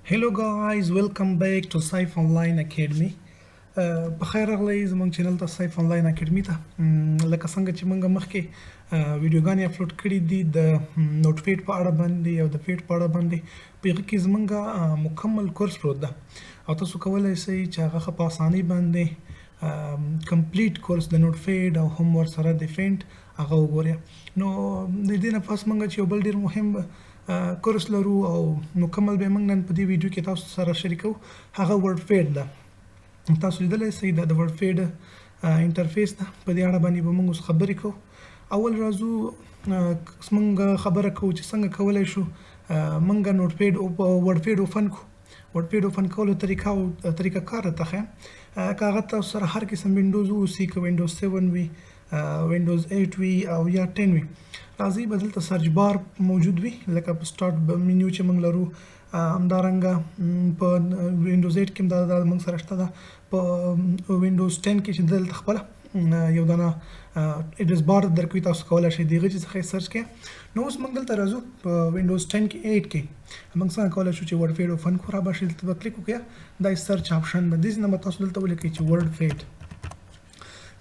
Hello guys, welcome back to Saif Online Academy. په خیر راغلی زمونږ چینل ته، سیف انلاین اکیډمي ته. لکه څنګه چې مونږ مخکې ویډیوګانې اپلوډ کړې دي د Notepad په اړه باندې او د Paint په اړه باندې، په هغه کې زمونږ مکمل کورس پروت ده او تاسو کولی شئ چې هغه ښه په اسانۍ باندې complete course د Notepad او هم ورسره د Paint هغه وګورئ. نو د دې نه پس مونږ چې یو بل ډیر مهم کورس لرو او مکمل به موږ نن په دې ویډیو کې تاسو سره شریکو، هغه WordPad ده. تاسو لیدلی شئ، دا د WordPad interface ده. په دې اړه باندې به موږ اوس خبرې کوو. اول راځو، موږ خبره کوو چې څنګه کولی شو موږ Notepad او WordPad open کړو. WordPad open کولو طریقه او طریقه کار راته ښیم. که هغه تاسو سره هر قسم وینډوز اوسي، که وینډوز 7 وي، وینډوز 8 وي او یا 10 وي، راځي به دلته search bar موجود وي، لکه په start menu چې موږ لرو. همدارنګه په وینډوز 8 کې هم دا موږ سره شته ده. په وینډوز 10 کې چې دلته خپله یو دانه address bar درکوي، تاسو کولی شئ د هغه څخه یې search کړئ. نو اوس موږ دلته راځو، په وینډوز 10 کې، 8 کې موږ څنګه کولی شو چې WordPad open کړو؟ را به شئ، دلته به کلیک وکړئ، دا search option به دې نه به تاسو دلته ولیکئ چې WordPad.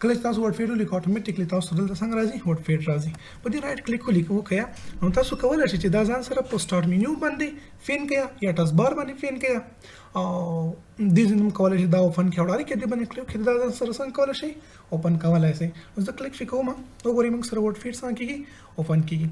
کله چې تاسو WordPad ولیکئ، automatically تاسو دلته څنګه راځي؟ WordPad راځي. په دې right click ولیکئ وکړئ، نو تاسو کولی شئ چې دا ځان سره په start menu باندې pin کړئ یا taskbar باندې pin کړئ او دې ځینې هم کولی شئ دا open کړئ او direct دې باندې کلیک کړئ. دا ځان سره څنګه کولی شئ؟ open کولی شئ. نو زه کلیک پې کوم، وګورئ موږ سره WordPad څنګه کېږي؟ open کېږي.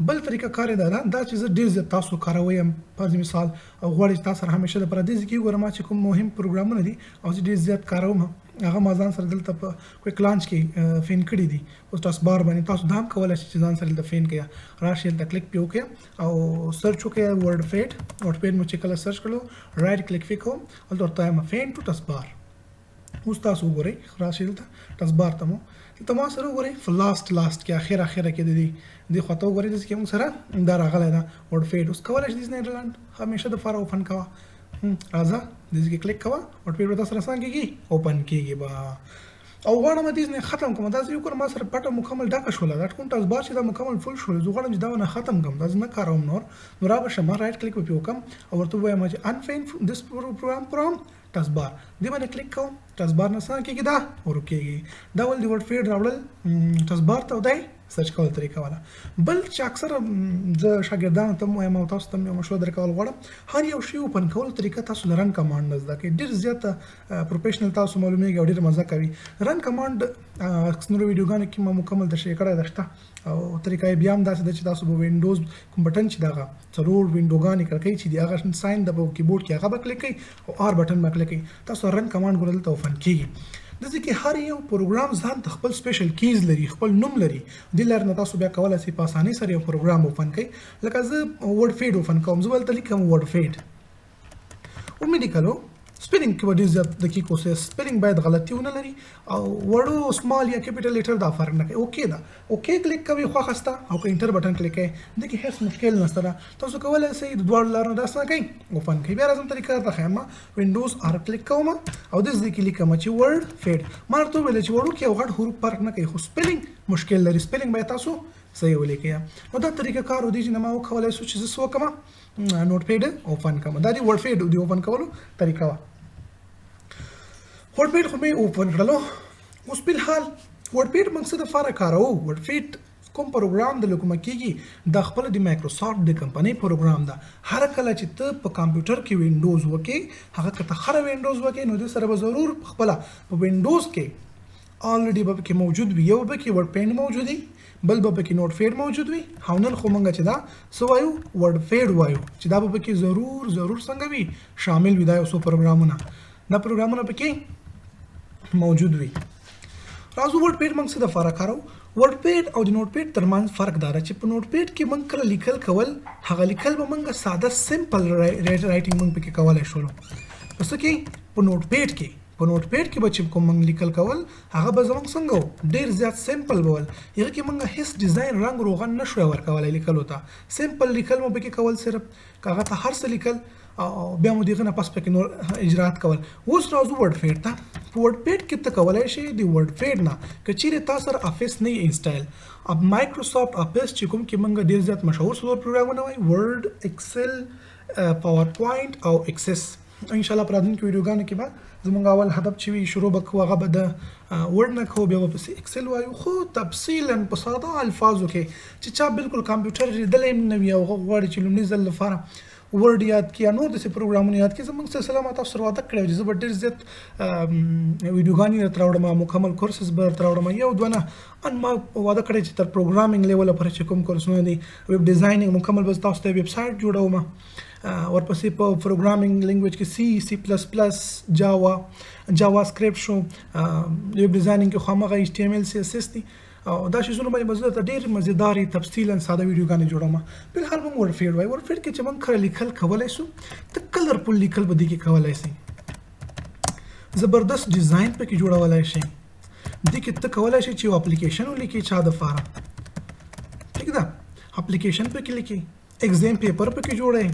بل طریقه کار یې دا ده، دا چې زه ډېر زیات تاسو کاروئ، فرض مثال، او غواړئ چې تاسو سره همیشه لپاره دې ځای کې وګورم چې کوم مهم پروګرامونه دي او زه ډېر زیات کاروم، هغه ما ځان سره دلته په quick launch کې pin کړي دي اوس taskbar باندې. تاسو دا هم کولی شئ چې ځان سره دلته pin کړئ. راشئ، دلته کلیک پې وکړئ او search وکړئ WordPad. WordPad مو چې کله search کړلو، right click پې کوم، هلته ورته وایم pin to taskbar. اوس تاسو وګورئ، راشئ دلته taskbar ته مو، دلته ما سره وګورئ، په last کې، اخر اخره کې، د دې دې خواته وګورئ، داسې کې موږ سره دا راغلی ده WordPad. اوس کولی شئ دې نه همیشه دپاره open کوه. راځه، دې کې کلیک کوه، WordPad به تاسو سره څنګه کېږي؟ open کېږي به. او غواړم دې نه ختم کوم، دا زه یو کور ما سره پټه مکمل ډکه شوله، دا کوم taskbar چې دا مکمل full شول، زه غواړم چې دا ونه ختم کوم، دا زه نه کاروم نور. نو را به شم، right click به پې وکړم او ورته ووایم چې unpin this program from taskbar. دې باندې کلیک کوم، taskbar نه څنګه کېږي؟ دا ورکېږي. دا ول د WordPad راوړل taskbar ته او دی search کول طریقه والا. بل چې اکثره زه شاګردانو ته وایم او تاسو ته یو مشوره درکول غواړم، هر یو شی open کول طریقه تاسو له run command نه زده کړئ. ډېر زیاته professional تاسو معلومیږي او ډېر مزه کوي. run command نورو ویډیوګانو کې ما مکمل تشریح کړی ده شته او طریقه یې بیا هم داسې ده چې تاسو به وینډوز کوم بټن چې دغه څلور وینډوګانې کړکۍ چې دي، هغه sign د په کیبورډ کې، هغه به کلیک کړئ او R button به کلیک کړئ، تاسو run command ګوره دلته open کیږي. داسې کې هر یو پروګرام ځان ته خپل special keys لري، خپل نوم لري. دې لارې نه تاسو بیا کولی شئ په اسانۍ سره یو پروګرام open کړئ. لکه زه WordPad open کوم، زه دلته لیکم WordPad ومې لیکلو. spelling کې به ډېر زیات دقیق اوسئ، spelling باید غلطي ونه لري او وړو small یا capital letter دا فرق نه کوي. okay ده، okay click کوي خوښه ستا او که enter button click کوي، دې کې هیڅ مشکل نشته ده. تاسو کولی شئ د دواړو لارو دا څنګه کوي؟ open کوي. بیا راځم، طریقه درته ښیم. وینډوز R click کوم او دې ځای کې لیکم چې WordPad. ما ورته وویل چې وړوکی او غټ حروف فرق نه کوي، خو spelling مشکل لري، spelling باید تاسو صحیح ولیکئ. نو دا طریقه کار دی چې ما وکولای شو چې زه څه وکړم؟ Notepad open کوم. دا دی WordPad دی open کولو طریقه وه. WordPad خو مې open کړلو. اوس فلحال WordPad موږ څه دپاره کاروو؟ WordPad کوم پروګرام د لکه کېږي، دا خپل د مایکروسافټ د کمپنۍ پروګرام ده. هر کله چې ته په کمپیوټر کې وینډوز وکې، هغه که ته هره وینډوز وکې، نو دې سره به ضرور خپله په وینډوز کې already به پکې موجود وي. یو به پکې WordPad موجود وي، بل به پکې Notepad موجود وي او نن خو مونږ چې دا څه وایو؟ WordPad وایو، چې دا به پکې ضرور ضرور څنګه وي؟ شامل وي. دا یو څو پروګرامونه، دا پروګرامونه پکې موجود وي. راځو، WordPad موږ څه دپاره کاروو؟ WordPad او د Notepad ترمنځ فرق دا ده چې په Notepad کې موږ کله لیکل کول، هغه لیکل به موږ ساده simple writing موږ پکې کولی شولو. په څه کې؟ په Notepad کې. په Notepad کې به چې کوم موږ لیکل کول، هغه به زموږ څنګه وو؟ ډېر زیات simple به ول. هغه کې موږ هیڅ design، رنګ روغن نه شوای ورکولی لیکلو ته. simple لیکل مو پکې کول، صرف که هغه ته هر څه لیکل او بیا مو دغه نه پس پکې نور اجرات کول. اوس راځو WordPad ته. په WordPad کې ته کولای شې د WordPad نه، که چیرې تا سره Office نه install، اب Microsoft Office چې کوم کې موږ ډیر زیات مشهور څلور پروګرامونه وای، Word، Excel، پاور پوینټ او اکسس. ان شاء الله په راتلونکو ویډیوګانو کې به زمونږ اول هدف چې وي، شروع به کوو، هغه به د ورډ نه کوو، بیا به پسې اکسل وایو، خو تفصیلا په ساده الفاظو کې چې چا بالکل کمپیوټر لیدلی هم نه وي او هغه غواړي چې لومړي ځل لپاره ورډ یاد کړي یا نور داسې پروګرامونه یاد کړي. زمونږ سلسله ما تاسو سره وعده کړې چې زه به ډېر زیات ویډیوګانې درته راوړم، مکمل کورسز به درته راوړم، یو دوه نه. ان ما وعده کړې چې تر programming level پورې چې کوم کورسونه دي، web designing، مکمل به تاسو ته ویب سایټ جوړوم. ورپسې په programming language کې سی، سی پلس پلس، جاوا، جاوا سکریپټ شو، web designing کې خو هماغه ایچ ټي ایم ایل، سی اس اس دي، او دا شیزونه باندې به زه درته ډېر مزیدارې تفصیلا ساده ویډیوګانې جوړوم. فلحال موږ ورډ وایو. ورډ کې چې موږ کله لیکل کولی سو، ته colourful لیکل به دې کې کولی سي، زبردست ډیزاین پکې جوړولای شي. دې کې ته کولی شي چې یو اپلیکیشن ولیکې چا د فاره، ټیک ده، اپلیکیشن پکې لیکې، exam paper پکې جوړې،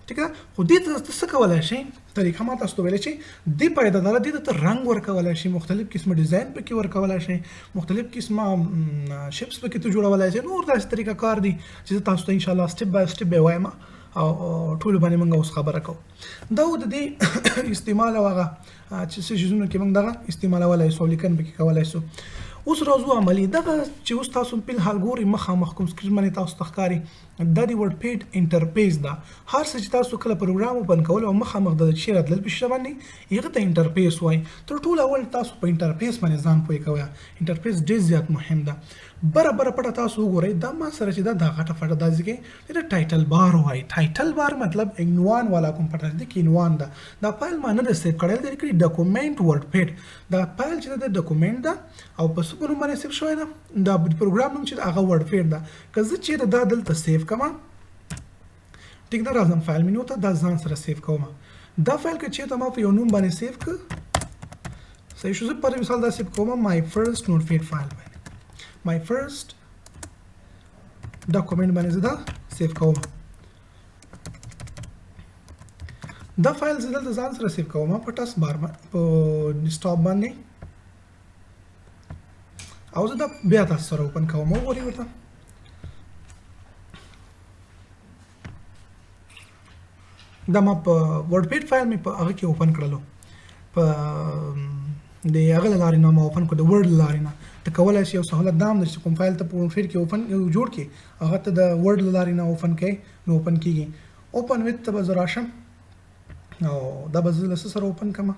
ټیک ده. خو دې ته څه کولای شي؟ طریقه ما تاسو ته ویل چې دې پیدا داره، دې ته رنګ ورکولای شي، مختلف قسمه ډیزاین پکې ورکولای شي، مختلف قسمه shapes پکې ته جوړولای شي. نور داسې طریقه کار دي چې زه تاسو ته ان شاء الله step by step به وایم او ټول باندې موږ اوس خبره کوو. دا د دې استعمال او هغه چې څه شیزونو کې موږ دغه استعمالولای سو، لیکن پکې کولای سو. اوس راځو عملي دغه چې اوس تاسو په الحال ګورئ، مخامخ کوم screen باندې تاسو ته ښکاري، دا د ورډ پیډ interface ده. هر څه چې تاسو کله پروګرام open کول او مخامخ د شی راتلل په شیشه باندې، هغه ته interface وایي. تر ټولو اول تاسو په interface باندې ځان پوه کوئ. interface ډېر زیات مهم ده. بره بره پټه تاسو وګورئ، دا ما سره چې دا دا غټه پټه دا ځکه دا title bar وایي. title bar مطلب عنوان والا کوم پټه دي کې عنوان ده. دا فایل ما نه ده save کړی، دی لیکلي document ورډ پیډ. دا فایل چې دا document ده او په څه نوم باندې save شوی ده، دا پروګرام نوم چې هغه ورډ پیډ ده. که زه چیرته دا دلته save کړم، ټیک ده، راځم file menu ته، دا ځان سره save کوم. دا فایل که چیرته ما په یو نوم باندې save کړ، صحیح شو، زه پر مثال دا save کوم my first Notepad file باندې، my first document باندې زه دا save کوم. دا فایل زه دلته ځان سره save کوم په task bar، په desktop باندې، او زه دا بیا تاسو سره open کوم. وګورئ ورته، دا ما په ورډ پیډ فایل مې په هغه کې open کړلو، په د هغه له لارې نه ما open کړو، د ورډ له لارې نه. ته کولای شې یو سهولت دا هم ده چې کوم فایل ته په ورډ پیډ کې open جوړ کړې، هغه ته د ورډ له لارې نه open کړې نو open کېږي. open with ته به زه راشم او دا به زه له څه سره open کړم؟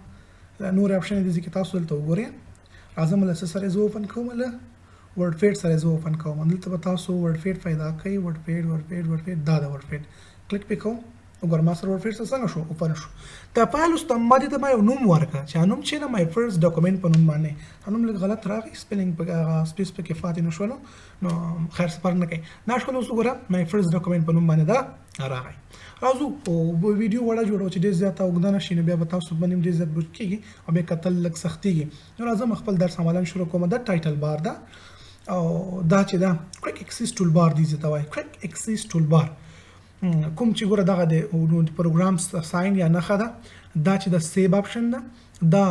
نور option دي چې تاسو دلته وګورئ. راځم له څه سره زه open کوم؟ له ورډ پیډ سره زه open کوم. دلته به تاسو ورډ پیډ پیدا کړئ. ورډ پیډ، ورډ پیډ، ورډ پیډ، دا ده ورډ پیډ. کلیک پې کوم، وګوره ما سره ورډ پیډ سره څنګه شو، open شو. دا فایل اوس ما دې ته ما یو نوم ورکړ چې نوم چې نه my first document په نوم باندې، دا نوم لږ غلط راغی، spelling په هغه space پکې پاتې نه شولو، نو خیر څه فرق نه کوي. دا شول اوس وګوره my first document په نوم باندې دا راغی. راځو ویډیو وړه جوړو چې ډېر زیاته اوږده نه شي، نو بیا به تاسو باندې ډېر زیات بوج کېږي او بیا کتل لږ سختېږي. نو راځم خپل درس عملا شروع کوم. دا title bar ده او دا چې دا quick access tool bar دی، ته وایي quick access tool bar کوم چې ګوره دغه د پروګرام sign یا نښه ده. دا چې د save option ده، دا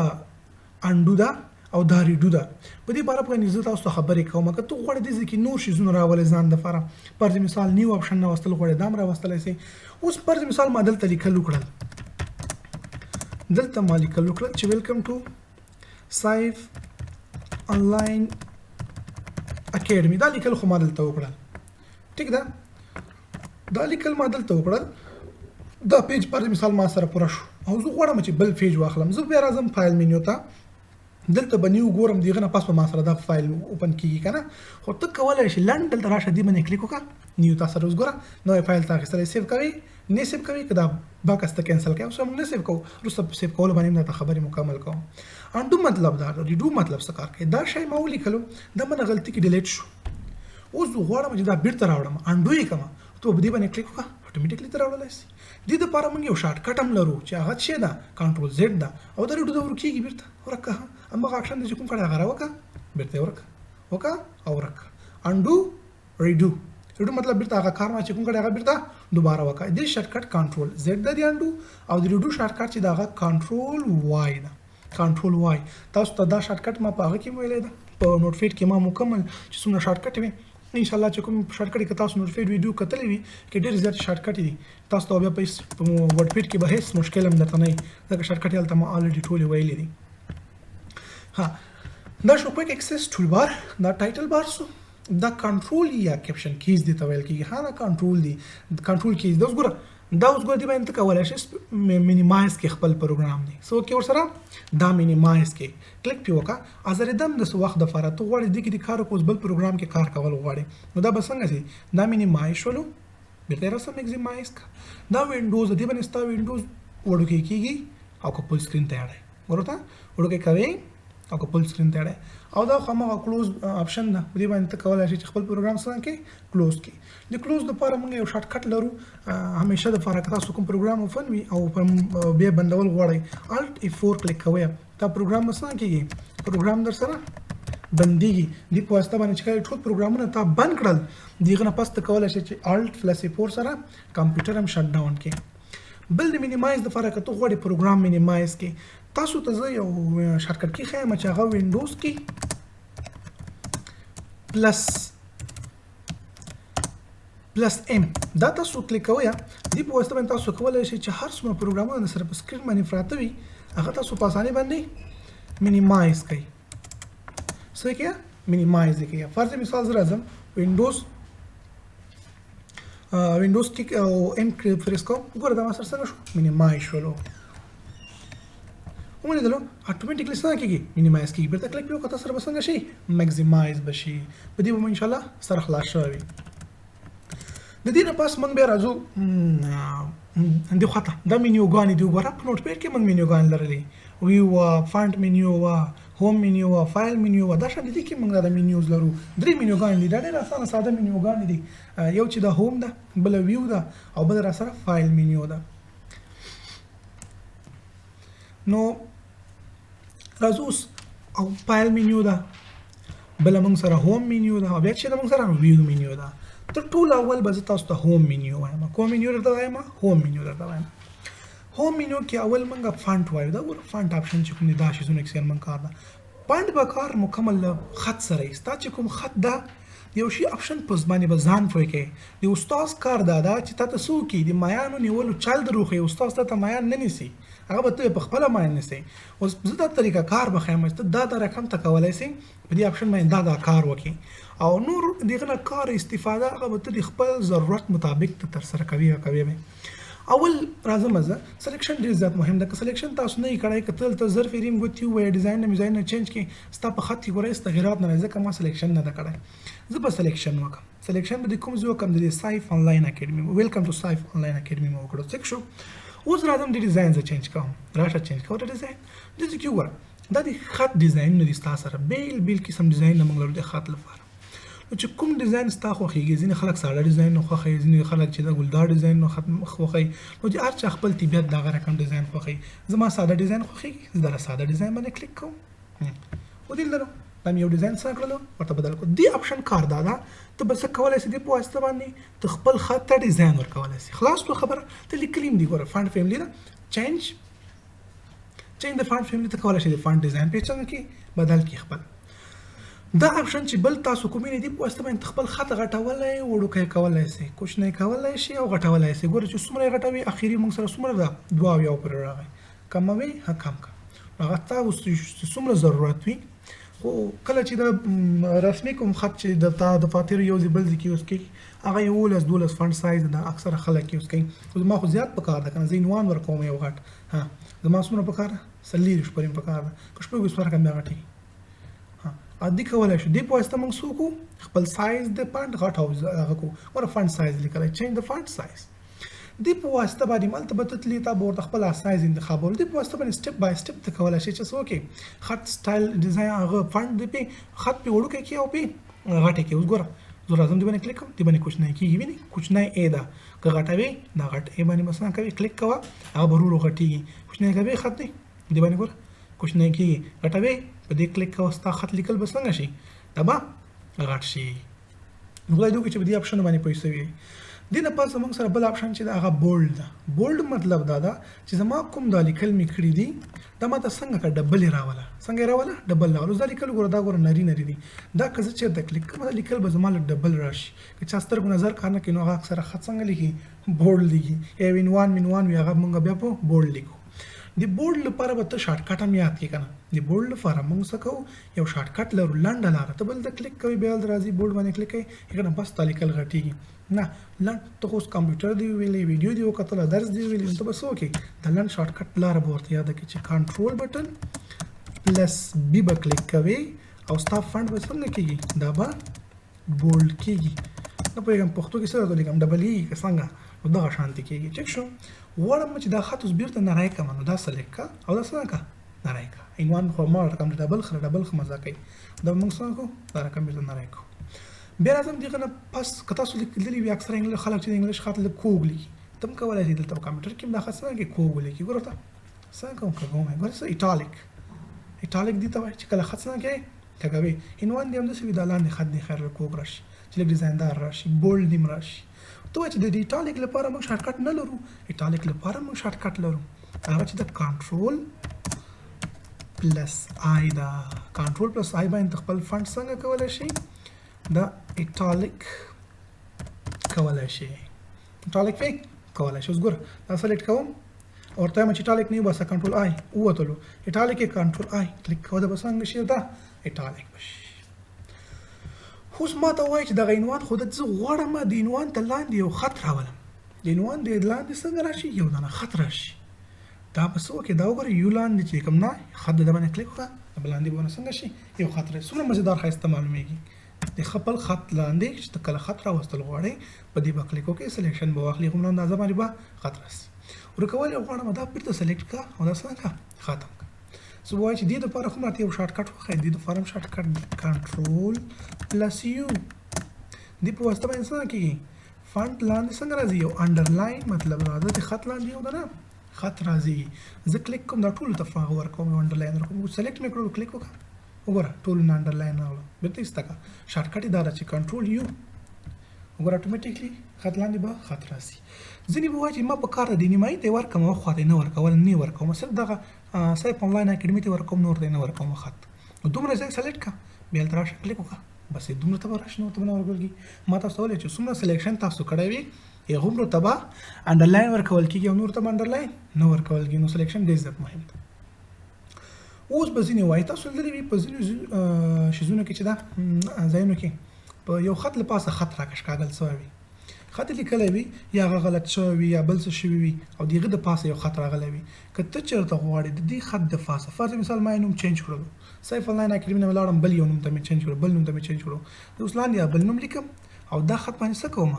undo ده او دا redo ده. په دې باره باندې زه تاسو ته خبرې کوم. که ته غواړې دې ځای کې نور شیزونه راولې ځان دپاره، فرض مثال new option راوستل غواړې، دا هم راوستلی سي. اوس فرض مثال ما دلته لیکل وکړل، دلته ما لیکل وکړل چې welcome to Saif Online Academy. دا لیکل خو ما دلته وکړل، ټیک ده، دا لیکل ما دلته وکړل. دا page پر مثال ما سره پوره شو او زه غواړم چې بل page واخلم. زه بیا راځم file menu ته، دلته به new ګورم، دغه نه پس به ما سره دا فایل open کیږي که نه. خو ته کولی شې لنډ دلته راشه، دې باندې کلیک وکړه، new تا سره اوس ګوره نوی فایل ته اخیستلی. save کوي نه save کوي، که دا box ته cancel کوي، اوس موږ نه save کوو، وروسته په save کولو باندې درته خبرې مکمل کوم. undo مطلب دا، redo مطلب څه کار کوي؟ دا شی ما ولیکلو، دا منه غلطي کې delete شو، اوس زه غواړم چې دا بیرته راوړم، undo یې کړم، ته په دې باندې کلیک وکړه، automatically ته راوړلی سي. دې دپاره موږ یو shortcut هم لرو چې هغه څه ده، control Z ده، او دا redo دا ورکېږي بیرته ورکه، هماغه اکشن دی چې کوم کړی هغه راوکه، بیرته یې ورکه، وکه او ورکه. undo redo، redo مطلب بیرته هغه کار ما چې کوم کړی هغه بیرته دوباره وکړه. دې shortcut control Z ده د undo، او د redo shortcut چې د هغه control Y ده، control Y. تاسو ته دا shortcut ما په هغه کې ویلی ده، په Notepad کې ما مکمل چې څومره shortcut وي ان شاء الله چې کوم شارټ کټ کې تاسو نوټ پیډ ویډیو کتلې وي کې ډېر زیات شارټ کټ دي، تاسو ته بیا په ورډ پیډ کې به هیڅ مشکل هم درته نه وي، ځکه شارټ کټ هلته ما الریډي ټولې ویلې دي. ها، دا شو کویک اکسس ټول بار، دا ټایټل بار سو، دا کنټرول یا کیپشن کیز دي ته ویل کیږي. ها، دا کنټرول دي، کنټرول کیز. دا اوس ګوره، دا اوس ګوره، دی باندې ته کولای شې مینیمایز کې خپل پروګرام دی سو کې ورسره دا مینیمایز کې کلیک پې وکړه. ازر دم د څه وخت دپاره ته غواړې دې کې د کار وکړه، اوس بل پروګرام کې کار کول غواړې، نو دا به څنګه شي؟ دا مینیمایز شولو، بېرته یې راسره میکزیمایز کړه. دا وینډوز دې باندې ستا وینډوز وړوکی کېږي او که فول سکرین ته اړی، ګوره ته وړوکی کوې او که فول سکرین ته اړی. او دا خو هماغه کلوز آپشن ده، په دې باندې ته کولای شې چې خپل پروګرام څنګه کې کلوز کړې. د کلوز دپاره موږ یو شارټ کټ لرو همیشه دپاره، که تاسو کوم پروګرام اوپن وي او بیا بندول غواړئ، الټ اف 4 کلیک کوئ، دا پروګرام به څنګه کېږي؟ پروګرام در سره بندېږي. دې په واسطه باندې چې کله ټول پروګرامونه تا بند کړل، د هغه نه پس ته کولی شې چې الټ پلس اف 4 سره کمپیوټر هم شټ ډاون کړې. بل د مینیمایز دپاره که ته غواړې پروګرام مینیمایز کړې، تاسو ته زه یو شارټ کټ کې ښیم چې هغه وینډوز کې پلس پلس ایم، دا تاسو کلیک کوئ. دې په واسطه باندې تاسو کولی شئ چې هر څومره پروګرامونه در سره په سکرین باندې پراته وي، هغه تاسو په اسانۍ باندې مینیمایز کړئ. څه یې کړئ؟ مینیمایز یې کړئ. فرض مثال زه راځم وینډوز کلیک او ایم پریس کوم، ګوره دا ما سره څنګه شو؟ مینیمایز شولو. ولیدلو اتوماتیکلی څنګه کېږي؟ مینیمایز کېږي. بېرته کلیک وکړه، تاسو سره به څنګه شي؟ مکزیمایز به شي. په دې به ان شاء الله سره خلاص شوی وي. د دې نه پس موږ بیا راځو دې خوا ته، دا مینیوګانې دي. وګوره، په نوټ پیډ کې موږ مینیوګانې لرلې، ویو وه، فانټ مینیو وه، هوم مینیو وه، فایل مینیو وه. دا شان دي کې موږ دا مینیوز لرو، درې مینیوګانې دي. دا ډېر اسانه ساده مینیوګانې دي، یو چې دا هوم ده، بله ویو ده، او بله را سره فایل مینیو ده. نو راځو اوس، او فایل مینیو ده، بله موږ سره هوم مینیو ده، او بیا چې ده موږ سره ویو مینیو ده. تر ټولو اول به زه تاسو ته هوم مینیو وایم. کوم مینیو درته وایم؟ هوم مینیو درته وایم. هوم مینیو کې اول موږ فانټ وایو. دا ګوره، فانټ آپشن چې کوم دی، دا شیزونه کې موږ کار ده. فانټ به کار مکمل له خط سره وي. ستا چې کوم خط ده، یو شي آپشن په باندې به ځان پوه کوي. د استاد کار دا ده چې تا ته څه وکړي؟ د مایانو نیولو چل در وښیي. استاد تا ته مایان نه نیسي، هغه به ته په خپله مایان نیسې. اوس زه دا طریقه کار به ښیم چې ته دا دا رقم ته کولی سې په دې آپشن باندې دا دا کار وکړي، او نور د هغه نه کار استفاده هغه به ته د خپل ضرورت مطابق ته ترسره کوي او کوي به. اول راځم زه، سلیکشن ډېر زیات مهم ده. که سلیکشن تاسو نه یې کړی، که ته دلته زر فریم ګوتې ووایې، ډیزاین نه میزاین نه چینج کړې، ستا په خط کې ګوره هېڅ تغیرات نه راځي، ځکه ما سلیکشن نه ده کړی. زه به سلیکشن وکړم. سلیکشن به د کوم ځای وکړم؟ د دې سایف آنلاین اکیډمي، ویلکم ټو سایف آنلاین اکیډمي مې وکړو. څه شو؟ اوس راځم د ډیزاین زه چینج کوم. راشه چینج کوه د ډیزاین. دې ځای کې وګوره، دا د خط ډیزاینونه دي. ستا سره بېل بېل قسم ډیزاینونه موږ لرو د خط لپاره. نو چې کوم ډیزاین ستا خوښېږي، ځینې خلک ساده ډیزاین نه خوښوي، ځینې خلک چې د ګلدار ډیزاین نه خوښوي. نو چې هر چا خپل طبیعت د هغه رقم ډیزاین خوښوي. زما ساده ډیزاین خوښېږي، زه دغه ساده ډیزاین باندې کلیک کوم. ودې لیدلو، دا مې یو ډیزاین څنګه کړلو ورته بدل کړو. دې آپشن کار دا ده، ته به څه کولی سې؟ دې په واسطه باندې ته خپل خط ته ډیزاین ورکولی سې. خلاص شوه خبره. ته لیکلي هم دي، ګوره فانټ فیملی ده، چینج د فانټ فیملی، ته کولی شې د فانټ ډیزاین په څنګه کې بدل کړې خپل. دا آپشن چې بل تاسو کوم نه دی، په واسطه باندې خپل خط غټولای وړوکی کولای سي، کوچنی کولای شي او غټولای سي. ګوره چې څومره یې غټوي، اخري موږ سره څومره ده؟ دوه اویا پورې راغی. کموي ها کم کړه، هغه تا اوس چې څومره ضرورت وي. خو کله چې د رسمي کوم خط چې د تا د فاتر یو ځای بل ځای کې یوز کوي، هغه 11 12 فانټ سایز ده، اکثره خلک یوز کوي. خو زما خو زیات پکار ده که نه، زه عنوان ورکوم یو غټ. ها، زما څومره پکار ده؟ 24 پورې پکار ده، که 26 ورکړم بیا غټېږي. ها، عادي کولای شو. دې په واسطه موږ څه وکړو؟ خپل سایز د فانټ غټ او هغه کو. ګوره فانټ سایز لیکلی، چینج د فانټ سایز. دې په واسطه باندې مالته به ته تلې، تا به ورته خپل سایز انتخابول. دې په واسطه باندې سټپ بای سټپ ته کولای شې چې څه وکړې، خط سټایل ډیزاین هغه فانټ دې پې خط پې وړوکی کړې او پې غټې کړې. اوس ګوره زه راځم دې باندې کلیک کوم، دې باندې کوچنی کېږي، وینې کوچنی ای ده. که غټوې دا غټ ای باندې به څنګه کوې؟ کلیک کوه، هغه به ورو ورو غټېږي. کوچنی کوې خط دی، دې باندې ګوره کوچنی کېږي. غټوې په دې کلیک کوه، ستا خط لیکل به څنګه شي؟ دا به غټ شي. نو خدای دې وکړي چې په دې آپشن باندې پوه شوي. دې نه پس زموږ سره بل آپشن چې ده هغه بولډ ده. بولډ مطلب دا ده چې زما کوم دا لیکل مې کړي دي دا ما ته څنګه که ډبل یې راوله، څنګه یې راوله، ډبل راوله. اوس دا لیکل ګوره، دا ګوره نري نري دي، دا که زه چېرته کلیک کړم دا لیکل به زما له ډبل راشي. که چا سترګو نظر کار نه کوي نو هغه اکثره خط څنګه لیکي، بولډ لیکي، یا یو عنوان منوان وي هغه موږ بیا په بولډ لیکو. د بولډ لپاره به ته شارټکټ هم یاد کړې که نه. د بولډ لپاره موږ څه کوو، یو شارټکټ لرو، لنډه لاره، ته بل ته کلیک کوي بیا راځي بولډ باندې کلیک کوي که نه، بس تا لیکل غټېږي نه. لنډ ته خو اوس کمپیوټر دی ویلې، ویډیو دی وکتله، درس دی ویلې، نو ته به څه وکړې، د لنډ شارټکټ لاره به ورته یاده کړې چې کنټرول بټن پلس بي به کلیک کوې او ستا فنډ به څنګه کېږي، دا به بولډ کېږي. نه پوهېږم پښتو کې څه راته ولیکم، ډبل ای که څنګه، نو دغه شانتې کېږي. ټیک شو. غواړم چې دا خط اوس بېرته نری کړم، نو دا سلیکټ کړه او دا څنګه کړه، نری کړه. عنوان خو ما رقم ډبل خره ډبل ښه مزه کوي، دا موږ څنګه کړو، دا رقم بېرته نری کړو. بیا راځم دغه نه پس که تاسو لیکلي وي، اکثره انګلیش خلک چې د انګلیش خط لږ کوږ لیکي، ته هم کولی شې دلته په کمپیوټر کې هم دا خط څنګه کې کوږ ولیکي. ګوره ته څنګه کوم، کوم ګوره څه ایټالیک، ایټالیک دي ته وایي چې کله خط څنګه کې کږوي. عنوان دې همداسې وي، دا لاندې خط دې خیر لږ کوږ راشي چې لږ ډیزایندار راشي، بولډ دې هم راشي. ته وایې چې د ایټالیک لپاره موږ شارټکټ نه لرو، ایټالیک لپاره موږ شارټکټ لرو، هغه چې د کنټرول پلس آی ده. کنټرول پلس آی باندې خپل فنډ څنګه کولی شي، دا ایټالیک کولی شي، ایټالیک پې کولی شي. اوس ګوره دا سلیکټ کوم، ورته وایم چې ایټالیک نه وباسه، کنټرول آی ووتلو، ایټالیک یې کنټرول آی کلیک کوه، دا به څنګه شي، دا ایټالیک به شي. اوس ما ته وایي چې دغه عنوان خو زه غواړم د عنوان ته لاندې یو خط راولم، د عنوان د لاندې څنګه راشي، یو دانه خط راشي. دا به څه وکړي، دا وګوره یو لاندې چې کوم نه خط د باندې کلیک وکړه، دا به لاندې به څنګه شي، یو خط راشي. څومره مزیدار ښایسته معلومیږي. د خپل خط لاندې چې ته کله خط راوستل غواړې په دې به کلیک وکړې، سلیکشن به واخلې، هومره اندازه باندې به خط راسي. ورکول یې غواړم دا بېرته سلیکټ کړه او دا څنګه کړه، ختم کړه. څه وایي چې دې دپاره خو راته یو شارټکټ وښایي، دې دپاره هم شارټکټ دی، کنټرول پلس یو. دې په واسطه باندې څنګه کېږي، فانټ لاندې څنګه راځي، یو انډرلاین مطلب راځي، د خط لاندې یو ده نه خط راځي. زه کلیک کوم، دا ټولو ته فغ ورکوم، یو انډرلاین ورکوم، سلیکټ مې کړو، کلیک وکړه، وګوره ټولو نه انډرلاین راغله، بېرته ایسته کړه. شارټکټ یې دا ده چې کنټرول یو، وګوره اتوماتیکلی خط لاندې به خط راسي. ځینې به وایي چې ما په کار ده د نیمایي ته یې ورکړم، خوا ته یې نه ورکول، نه یې ورکوم، صرف دغه سیف آنلاین اکاډمي ته ورکوم، نور ته یې نه ورکوم خط. نو دومره ځای سلیکټ کړه، بیا هلته راشه کلیک وکړه، بس یې دومره ته به راشي، نور ته به نه ورکول کېږي. ما تاسو ته وویل چې څومره سلیکشن تاسو کړی وي هغومره ته به انډرلاین ورکول کېږي او نور ته به انډرلاین نه ورکول کېږي. نو سلیکشن ډېر زیات مهم دی. اوس به ځینې وایي تاسو لیدلي وي په ځینو شیزونو کې چې دا ځایونو کې په یو خط له پاسه خط راکشکاږل سوی وي، خط یې لیکلی وي یا هغه غلط شوی وي یا بل څه شوي وي او د هغه د پاسه یو خط راغلی وي. که ته چېرته غواړې د دې خط د پاسه، فرض مثال ما یې نوم چینج کړلو، سیف آنلاین اکاډمي نه ولاړم، بل یو نوم ته مې چینج کړو، بل نوم ته مې چینج کړو، زه اوس لاندې بل نوم لیکم او دا خط باندې څه کوم،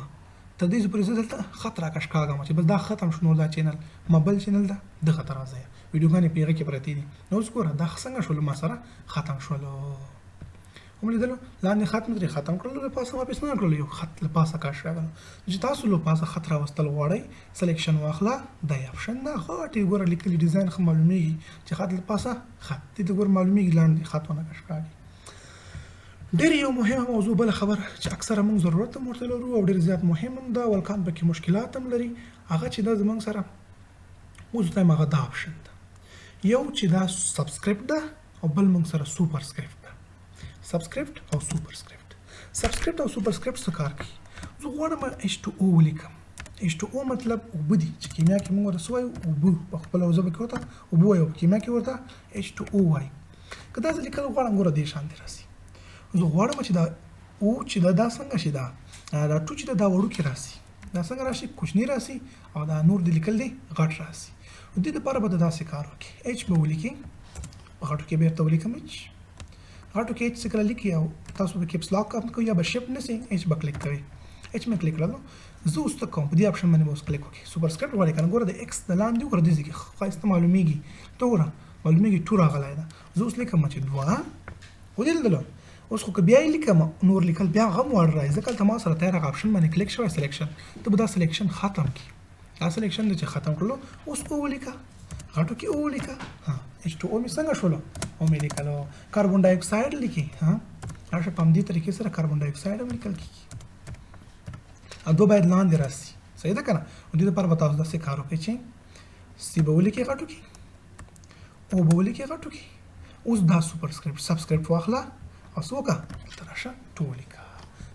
تر دې پورې زه دلته خط راکشکاږم چې بس دا ختم شو، نور دا چینل ما بل چینل ده دغه ته راځی، ویډیوګانې په هغه کې پرتې دي. نو اوس ګوره دا څنګه شولو، ما سره ختم شولو، هم لیدلو لاندې خط مې ترې ختم کړلو، له پاسه ما پې څنګه کړلو، یو خط له پاسه کش راغلو. چې تاسو له پاسه خط راوستل غواړئ سلیکشن واخله، دا یې اپشن ده، غټ یې ګوره لیکلي ډیزاین ښه معلومیږي چې خط له پاسه خط دې ته ګوره معلومیږي لاندې خط ونه کش کاږي. ډېر یو مهمه موضوع بله خبره چې اکثره موږ ضرورت هم ورته لرو او ډېر زیات مهم هم ده، ولکان پکې مشکلات هم لري، هغه چې دا زموږ سره اوس ټایم هغه دا اپشن ده، یو چې دا سبسکرپټ ده او بل موږ سره سوپر سکرپټ ده. سبسکرپټ او سوپر سکرپټ، سبسکرپټ او سوپر سکرپټ څه کار کوي؟ زه غواړم ایچ ټو او ولیکم. ایچ ټو او مطلب اوبه دي چې کیمیا کې موږ ورته څه وایو، اوبه، په خپله ژبه کې ورته اوبه وایو، په کیمیا کې ورته ایچ ټو او وایي. که دا زه لیکل غواړم ګوره دې شان دې راسي. زه غواړم چې دا او چې دا دا څنګه شي، دا دا ټو چې دا وړوکی راسي، دا څنګه راشي، کوچنی راسي او دا نور د لیکل دی غټ راسي. نو دې دپاره به د داسې کار وکړي، ایچ به ولیکي په غټو کې، بېرته ولیکم ایچ غټو کې، ایچ څه کله لیکي او تاسو به کیپس لاک هم کوئ یا به شیفټ نیسئ، ایچ به کلیک کوئ، ایچ مې کلیک کړلو. زه اوس څه کوم، په دې اپشن باندې به اوس کلیک وکړي. سوپر سکرپټ غواړې که نه، ګوره د ایکس د لاندې وګوره دې ځای کې ښایسته معلومیږي، ته وګوره معلومیږي ټو راغلی ده. زه اوس لیکم چې دوه ولیدلو، اوس خو که بیا یې لیکم نور لیکل بیا هغه هم واړه راځي، ځکه هلته ما سره تیار هغه اپشن باندې کلیک شوی سلیکشن، ته به دا سلیکشن ختم کړي. دا سلیکشن دی چې ختم کړلو، اوس او ولیکه غټو کې او ولیکه، ها ایچ ټو او مې څنګه شولو، او مې لیکلو. کاربن ډای اکساید لیکي، ها راشه په همدې طریقې سره کاربن ډای اکساید هم لیکل کېږي. او دوه باید لاندې راسي، صحیح ده که نه؟ نو دې لپاره به تاسو داسې کار وکړئ چې سی به ولیکئ غټو کې، او به ولیکئ غټو کې. اوس دا سوپر سکرپټ سبسکرپټ واخله او څه وکړه، دلته راشه ټو ولیکه،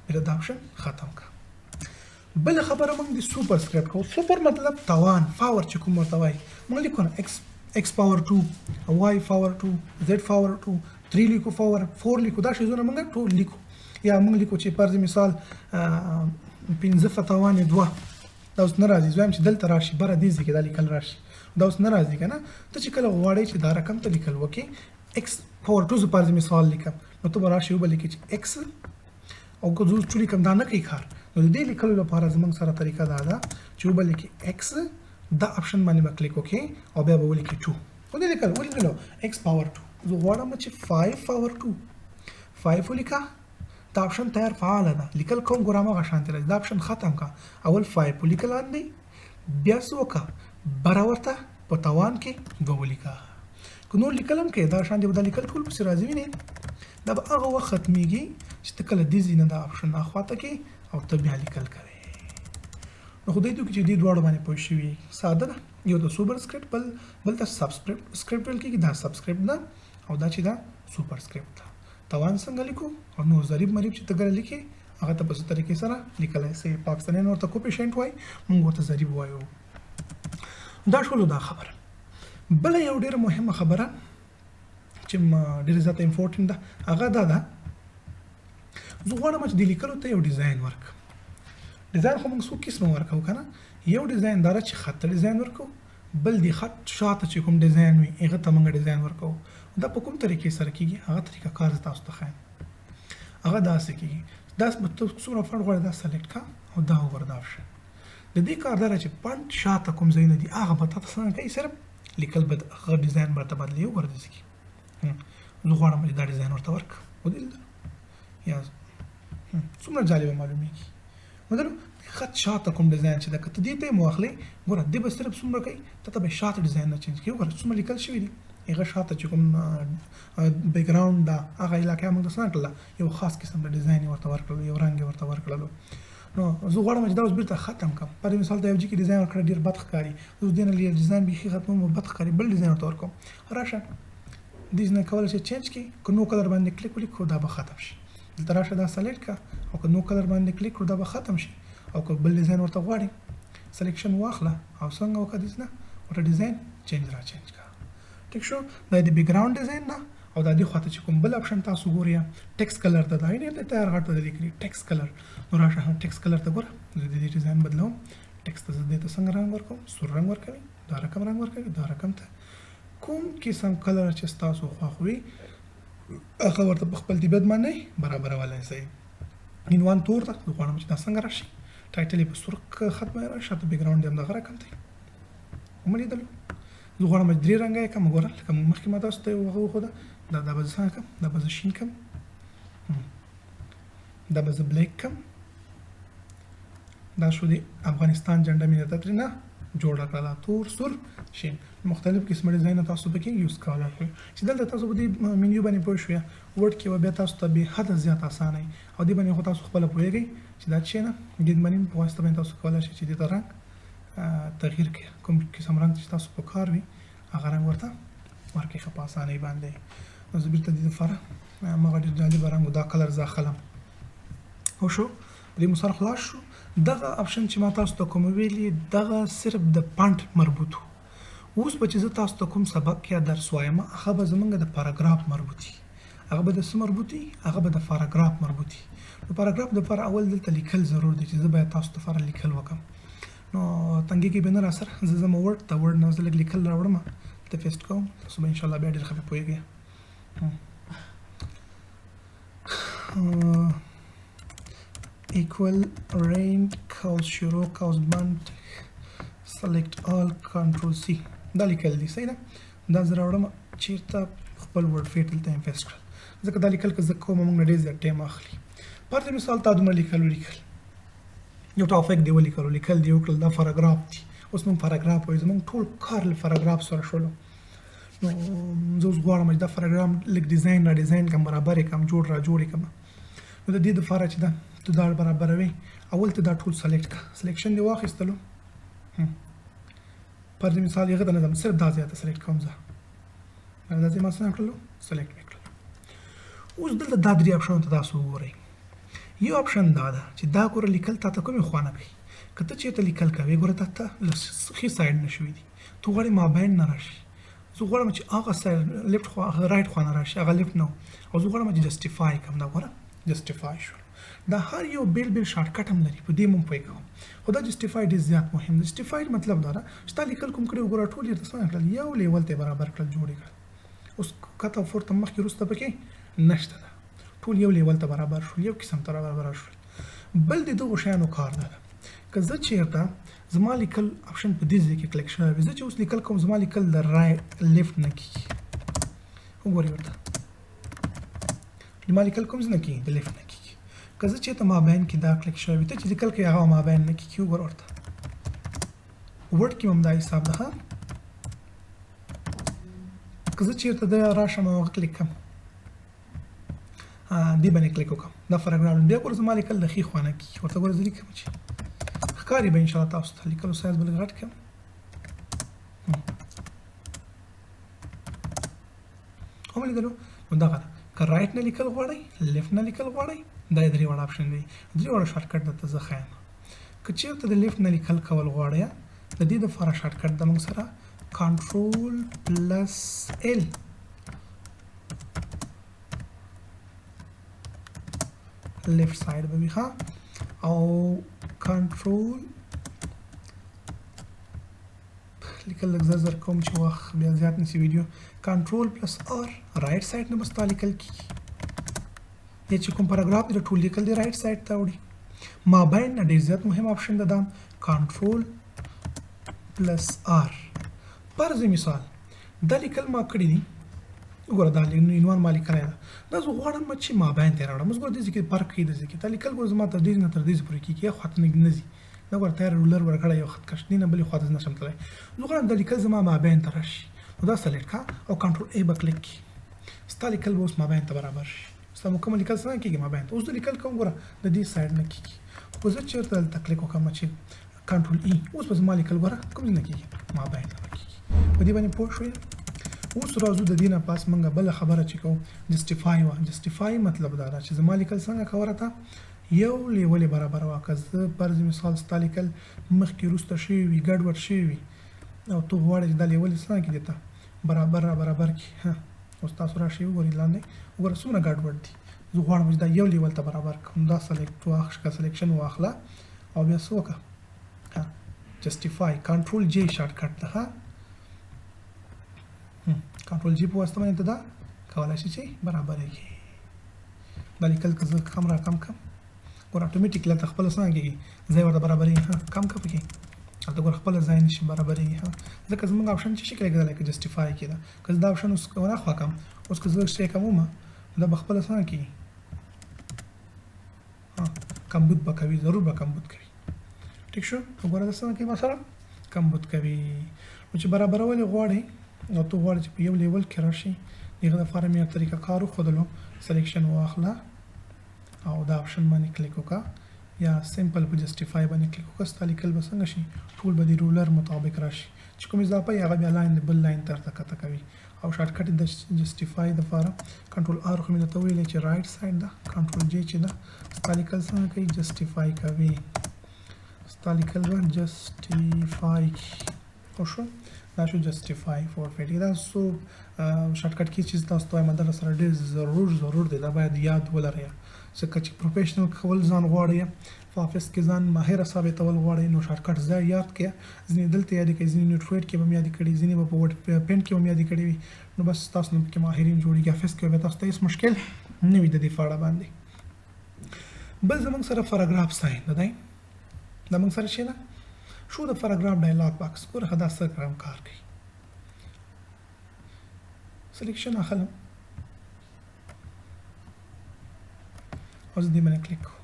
بیا دا اپشن ختم کړه. بله خبره موږ د سوپر سکرپټ کوو. سوپر مطلب توان، پاور چې کوم ورته وایي. موږ لیکو نه ایکس ایکس پاور 2، وای پاور 2، زد پاور 2، 3 لیکو، پاور 4 لیکو، دا شیزونه موږ ټول لیکو. یا موږ لیکو چې فرض مثال 5 په توان 2، دا اوس نه راځي، زه وایم چې دلته راشي، بره دې ځای کې دا لیکل راشي، دا اوس نه راځي که نه. ته چې کله غواړې چې دا رقم ته لیکل وکړې، ایکس پاور 2 زه فرض مثال لیکم، نو ته به راشې وبه لیکې چې ایکس، او که زه ټو لیکم دا نه کوي کار. نو د دې لیکلو لپاره زموږ سره طریقه دا ده چې وبه لیکې ایکس، دا اپشن باندې به کلیک وکړې او بیا به ولیکې 2. خو دې لیکل ولیکلو ایکس پاور 2، زه غواړم چې 5 پاور 2، 5 ولیکه، دا اپشن تیار فعاله ده، لیکل کوم ګوره هماغه شانتې راځي. دا اپشن ختم که، اول 5 ولیکه لاندې، بیا څه وکړه، بره ورته په توان کې 2 ولیکه. که نور لیکل هم کوې دا شان دی، به دا لیکل ټول پسې راځي. وینې دا به هغه وخت ختمېږي چې ته کله دې ځای نه دا اپشن اخوا ته کې او ته بیا لیکل کوې. نو خدای دې وکړي چې دې دواړو باندې پوه شوي. ساده ده، یو د سوپر سکرپټ، بل ته سبسکرپټ سکرپټ ویل کېږي. دا سبسکرپټ ده او دا چې دا سوپر سکرپټ ده. توان څنګه لیکو او نور ضریب مریب چې ته ګره لیکې هغه ته په څه طریقې سره لیکلی سي. پاکستانیان ورته کوپیشنټ وایي، موږ ورته ضریب وایو. دا شولو دا خبره. بله یو ډېره مهمه خبره چې ډېره زیاته امپورټنټ ده هغه دا ده، زه غواړم چې د لیکلو ته یو ډیزاین ورکړم. ډیزاین خو موږ څو قسمه ورکوو که نه. یو ډیزاین دا چې خط ته ډیزاین ورکوو، بل د خط شاته چې کوم ډیزاین وي هغه ته موږ ډیزاین ورکوو. دا په کوم طریقې سره کېږي هغه طریقه کار زه تاسو ته ښایم. هغه داسې کېږي، داسې به ته څومره فنډ غواړې دا سلیکټ کا او دا وګوره دا اپشن. د دې کار دا چې فنډ شاته کوم ځایونه دي هغه به تاته څنګه کوي، صرف لیکل به هغه ډیزاین به ورته بدلوي. وګوره داسې کېږي، زه غواړم چې دا ډیزاین ورته ورکړم، ودې یا څومره جالبه معلومیږي. مطلب خط شاته کوم ډیزاین چې ده که ته دې ته یې واخلې، ګوره دې به صرف څومره کوي، ته ته به شاته ډیزاین نه چینج کوي. وګوره څومره لیکل شوي دي، هغه شاته چې کوم بیکګراوند ده هغه علاقه موږ ته څنګه کړله، یو خاص قسم د ډیزاین یې ورته ورکړلو، یو رنګ یې ورته ورکړلو. نو زه غواړم چې دا اوس بیرته ختم کړم. پر مثال ته یو جي کې ډیزاین ورکړه ډېر بد ښکاري، اوس دې نه ډیزاین بیخي ختموم، بد ښکاري، بل ډیزاین ورته ورکوم. راشه دې نه کولی شې چینج کړې، که نو کلر باندې کلیک وکړې خو دا به ختم شي. دلته راشه دا سلیکټ کړه او که نو کلر باندې کلیک کړو دا به ختم شي. او که بل ډیزاین ورته غواړې سلیکشن واخله او څنګه وکړه دې نه ورته ډیزاین چینج را چینج کړه. ټیک شو، دا د بیکګراوند ډیزاین ده. او دا دې خواته چې کوم بل اپشن تاسو ګورئ ټیکس کلر ته، دا نه تیار غټ ته لیکلي ټیکس کلر. نو راشه ټیکس کلر ته ګوره، زه د دې ډیزاین بدلوم. ټیکس ته زه دې ته څنګه رنګ ورکوم، سور رنګ ورکوي، دا رقم رنګ ورکوي، دا رقم ته کوم قسم کلر چې ستاسو خوښ وي هغه ورته په خپل طبیعت باندې برابرولی شئ. عنوان تور ده، زه غواړم چې دا څنګه راشي، ټایټل یې په سور خط باندې راشي، شاته بیکګراونډ یې همدغه رقم دی. ومه لیدلو، زه غواړم چې درې رنګه یې کړم. وګوره لکه مخکې ما تاسو ته یو هغه وښوده، دا به زه څنګه کړم، دا به زه شین کړم، دا به زه بلیک کړم. دا شو د افغانستان جنډه مې درته ترېنه جوړه کړله، تور سور شین، مختلف قسمه ډیزاینونه تاسو پکې یوز کولی شئ. چې دلته تاسو په دې مینیو باندې پوه شوئ، ورډ کې به بیا تاسو ته بې حده زیات اسانه وي. او دې باندې خو تاسو خپله پوهېږئ چې دا څه نه دې باندې په واسطه باندې تاسو کولی شئ چې دې ته رنګ تغییر کړئ، کوم قسم رنګ چې تاسو په کار وي هغه رنګ ورته ورکړئ ښه په اسانۍ باندې. نو زه بېرته دې دپاره هماغه ډېر جالبه رنګ و دا کلر زه اخلم. او شو په دې مو سر خلاص شو. دغه اپشن چې ما تاسو ته کوم ویلي دغه صرف د فنټ مربوط و. اوس به چې زه تاسو ته کوم سبق یا درس وایم هغه به زمونږ د پاراګراف مربوط وي. هغه به د څه مربوط وي؟ هغه به د پاراګراف مربوط وي. نو پاراګراف دپاره اول دلته لیکل ضرور دی چې زه باید تاسو دپاره لیکل وکړم. نو تنګي کې به نه راسره، زه ځم ورډ ته، ورډ نه زه لږ لیکل راوړم، دلته پیسټ کوم، تاسو به انشاءالله بیا ډېر ښه پرې پوهېږئ. Equal rand قوس شروع قوس بند select all control C، دا لیکل دي، صحیح ده. دا زه راوړم چېرته خپل ورډ فیټ دلته یې پیسټ کړل، ځکه دا لیکل که زه کوم موږ نه ډېر زیات ټایم اخلي. فرض مثال تا دومره لیکل ولیکل، یو ټاپک دی ولیکلو، لیکل دی وکړل، دا پاراګراف دی. اوس موږ پاراګراف وایو، زموږ ټول کار له پاراګراف سره شولو. نو زه اوس غواړم چې دا پاراګراف لږ ډیزاین را ډیزاین کړم، برابر یې کړم، جوړ را جوړ یې کړم. نو د دې دپاره چې ده ته دا برابروې، اول ته دا ټول سلیکټ کا، سلیکشن دی واخیستلو. فرض مثال یې غته نه ځم، صرف دا ځای ته سلیکټ کوم زه. دا ځای ما څنګه کړلو؟ سلیکټ مې کړلو. اوس دلته دا درې آپشنونه ته تاسو وګورئ. یو آپشن دا ده چې دا ګوره لیکل تا ته کومې خوا نه کوي. که ته چېرته لیکل کوې، ګوره تا ته له ښي سایډ نه شوي دي، ته غواړې مابین نه راشي. زه غواړم چې هغه سایډ لیفټ خوا، هغه رایټ خوا نه راشي، هغه لیفټ نه، او زه غواړم چې جسټیفای کړم. دا ګوره جسټیفای شول. دا هر یو بیل بیل شارټکټ هم لري، په دې مونږ پوه کوم. خو دا جسټیفای ډېر زیات مهم دی. جسټیفای مطلب دا ده چې تا لیکل کوم کړي، وګوره ټول یې څنګه کړل، یو لیول ته برابر کړل، جوړ یې کړل. اوس کته او پورته مخکې وروسته پکې نشته، ده ټول یو لیول ته برابر شول، یو قسم ته برابر شول. بل د دغو شیانو کار دا ده که زه چېرته زما لیکل آپشن په دې ځای کې کلیک شوی وي، زه چې اوس لیکل کوم زما لیکل د رایټ لیفټ نه کېږي. وګورئ ورته، زما لیکل کوم ځای نه کېږي، د لیفټ نه کېږي. که زه چېرته مابین کې دا کلیک شوی وي، ته چې لیکل کوې هغه مابین نه کېږي. وګوره ورته، ورډ کې هم دا حساب ده. ښه، که زه چېرته دا راشم او هغه کلیک کړم، دې باندې کلیک وکړم، دا فرق راوړم، بیا ګوره زما لیکل د ښي خوا نه کېږي. ورته ګوره زه لیکم چې ښکاري به انشاءالله تاسو ته. لیکلو سایز به لږ غټ کړم. هم لیدلو؟ نو دغه ده، که رایټ نه لیکل غواړئ، لیفټ نه لیکل غواړئ، دا یې درې واړه آپشن دی، درې واړه شارټکټ درته زه ښایم. که چېرته د لیفټ نه لیکل کول غواړئ، د دې دپاره شارټکټ د موږ سره کنټرول پلس ال لیفټ سایډ به وي. ښه، او کنټرول لیکل لږ زر زر کوم چې وخت بیا زیات نسی ویډیو. کنټرول پلس آر رایټ سایډ نه به ستا لیکل کېږي، یا چې کوم پاراګراف دی ټول لیکل دی رایټ سایډ ته وړي. مابین نه ډېر زیات مهم آپشن ده دا کنټرول پلس آر. فرض مثال دا لیکل ما کړي دي، وګوره دا عنوان ما لیکلی ده، دا زه غواړم چې مابین ته یې راوړم. اوس ګوره دې ځای کې فرق کوي، دې ځای کې دا لیکل ګوره زما تر دې نه تر دې ځای پورې کېږي، یو خواته نه ځي. دا ګوره تیار رولر ورکړی، یو خط کش دې نه بلې خواته زه نه شم تللی. زه غواړم دا لیکل زما مابین ته راشي، نو دا سلیکټ کړه او کنټرول ای به کلیک کړي، ستا لیکل به اوس مابین ته برابر شي. ستا مکمل لیکل څنګه کېږي؟ مابین ته. اوس زه لیکل کوم، ګوره د دې سایډ نه کېږي. خو زه چېرته دلته کلیک وکړم چې کنټرول ای، اوس به زما لیکل ګوره کوم ځای نه کېږي، مابین ته به کېږي. په دې باندې پوه شوې؟ اوس راځو د دې نه پس موږ بله خبره چې کوو جسټیفای وه. جسټیفای مطلب دا ده چې زما لیکل څنګه کوه راته یو لیول یې برابر وه. که زه فرض مثال ستا لیکل مخکې وروسته شوي وي، ګډوډ شوي وي، او ته غواړې چې دا لیول یې څنګه کړي درته برابر را برابر کړي. ها اوس تاسو راشئ وګورئ لاندې، وګوره څومره ګډوډ دي. زه غواړم چې دا یو لیول ته برابر کړم. دا سلیکټ واخله، سلیکشن واخله او بیا څه وکړه، ها جسټیفای کنټرول جی شارټکټ ده. ها کنټرول جی په واسطه باندې ته دا کولای شي چې برابر یې کړي. دا لیکل که زه کم را کم کړم، ګوره اتوماتیک لته خپله څنګه کېږي، ځای ورته برابرېږي. ها کم کړه پکې، هلته ګوره خپله ځای نشي برابرېږي. ها ځکه زموږ آپشن چې شي کېږي لکه جسټیفای کې ده. که زه دا آپشن اوس ورخوا کړم، اوس که زه شی کموم، دا به خپله څنګه کېږي، ها کمبود به کوي، ضرور به کمبود کوي. ټیک شو؟ وګوره دا څنګه کوي، مثلا کمبود کوي. نو چې برابرول یې غواړې او ته غواړې چې په یو لیول کې راشي، د هغه دپاره مې یو طریقه کار وښودلو. سلیکشن واخله او دا آپشن باندې کلیک وکړه، یا سمپل په جسټیفای باندې کلیک وکړه، ستا لیکل به څنګه شي، ټول به د رولر مطابق راشي. چې کوم اضافه یې هغه بیا لاین د بل لاین ته ورته کته کوي. او شارټکټ د جسټیفای دپاره کنټرول آر خو مې درته ویلی چې رایټ سایډ ده، کنټرول جی چې ده ستا لیکل څنګه کوي، جسټیفای کوي. ستا لیکل به جسټیفای کړي. خو شو، دا شو جسټیفای فور فیټ. دا څو شارټکټ کې چې تاسو ته وایم دا سره ډېر ضرور دی، دا باید یاد ولرئ. ځکه چې پروفیشنل کول ځان غواړي، په آفیس کې ځان ماهر ثابتول غواړي، نو شارټکټ ځای یاد کړئ. ځینې دلته یادې کړئ، ځینې نوټ فیډ کې به هم یادې کړي، ځینې به په ورډ پینټ کې به هم یادې کړي وي. نو بس تاسو نو پکې ماهرین جوړېږي، آفیس کې به تاسو ته هېڅ مشکل نه وي د دې په اړه باندې. بل زموږ سره پاراګراف ساین ده، دا موږ سره شي ده شو د پاراګراف ډایلاګ باکس. ګوره دا څه کار کوي، سلیکشن اخلم او زه دې باندې کلیک کوم.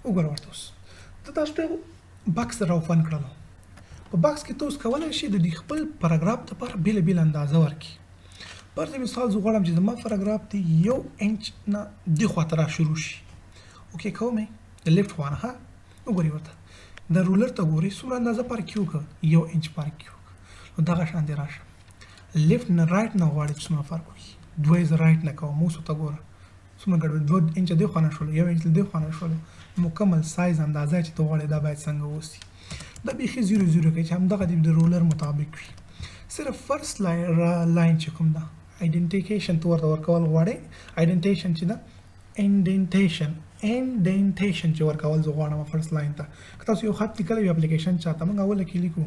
وګوره ورته اوس ته تاسو ته باکس را اوپن کړلو. په باکس کې ته اوس کولی شې د دې خپل پاراګراف دپاره بېله بېله اندازه ورکړي. فرض مثال زه غواړم چې زما پاراګراف دې یو انچ نه دې خوا ته را شروع شي. okay کوم یې د left خوا نه. ښه وګورئ ورته د ruler ته ګورئ څومره اندازه پارک یې وکړ، یو انچ پارک یې وکړ. نو دغه شان دی راشه left نه right نه غواړي چې څومره فرق وکړي، دوه یې زه right نه کوم. اوس ورته ګوره څومره ګډوډ، 2 انچه دې خوا نه شولو، یو انچ له دې خوا نه شولو. مکمل سایز اندازه چې ته غواړې دا باید څنګه اوسي، دا بیخي zero zero کوي چې همدغه د ruler مطابق وي. صرف first line چې کوم ده indentation ته ورته ورکول غواړي، indentation چې ده indentation چې ورکول زه غواړم first line ته. که تاسو یو خط لیکلی وي اپلیکیشن چاته، موږ اوله کې لیکو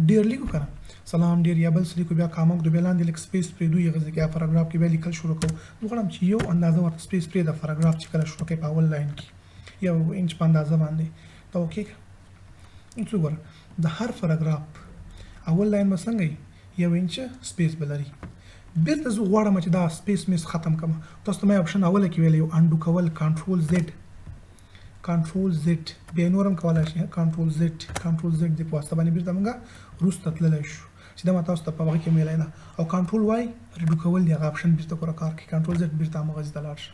ډیر لیکو کنه، سلام ډیر یا بل څه لیکو، بیا کامه ږدو، بیا لاندې لږ space پرېږدو، یو ځای کې پاراګراف کې بیا لیکل شروع کوو. زه غواړم چې یو اندازه ورته space پرېږده پاراګراف چې کله شروع کوي په اول line کې یو انچ په اندازه باندې دا okay که. اوس وګوره د هر پاراګراف اول line به څنګه وي، یو انچ space به لري. بیرته زه غواړم چې دا space میس ختم کړم. تاسو ته مې option اوله کې ویلی undo کول، control Z، control Z، بیا نور هم کولای شئ، control Z، control Z د په واسطه باندې بیرته موږ وروسته تللی شو چې دا ما تاسو ته په هغه کې ویلی ده. او control Y redo کول دی، هغه option بیرته کور کار کوي، control Z بیرته همغه ځای ته لاړ شه.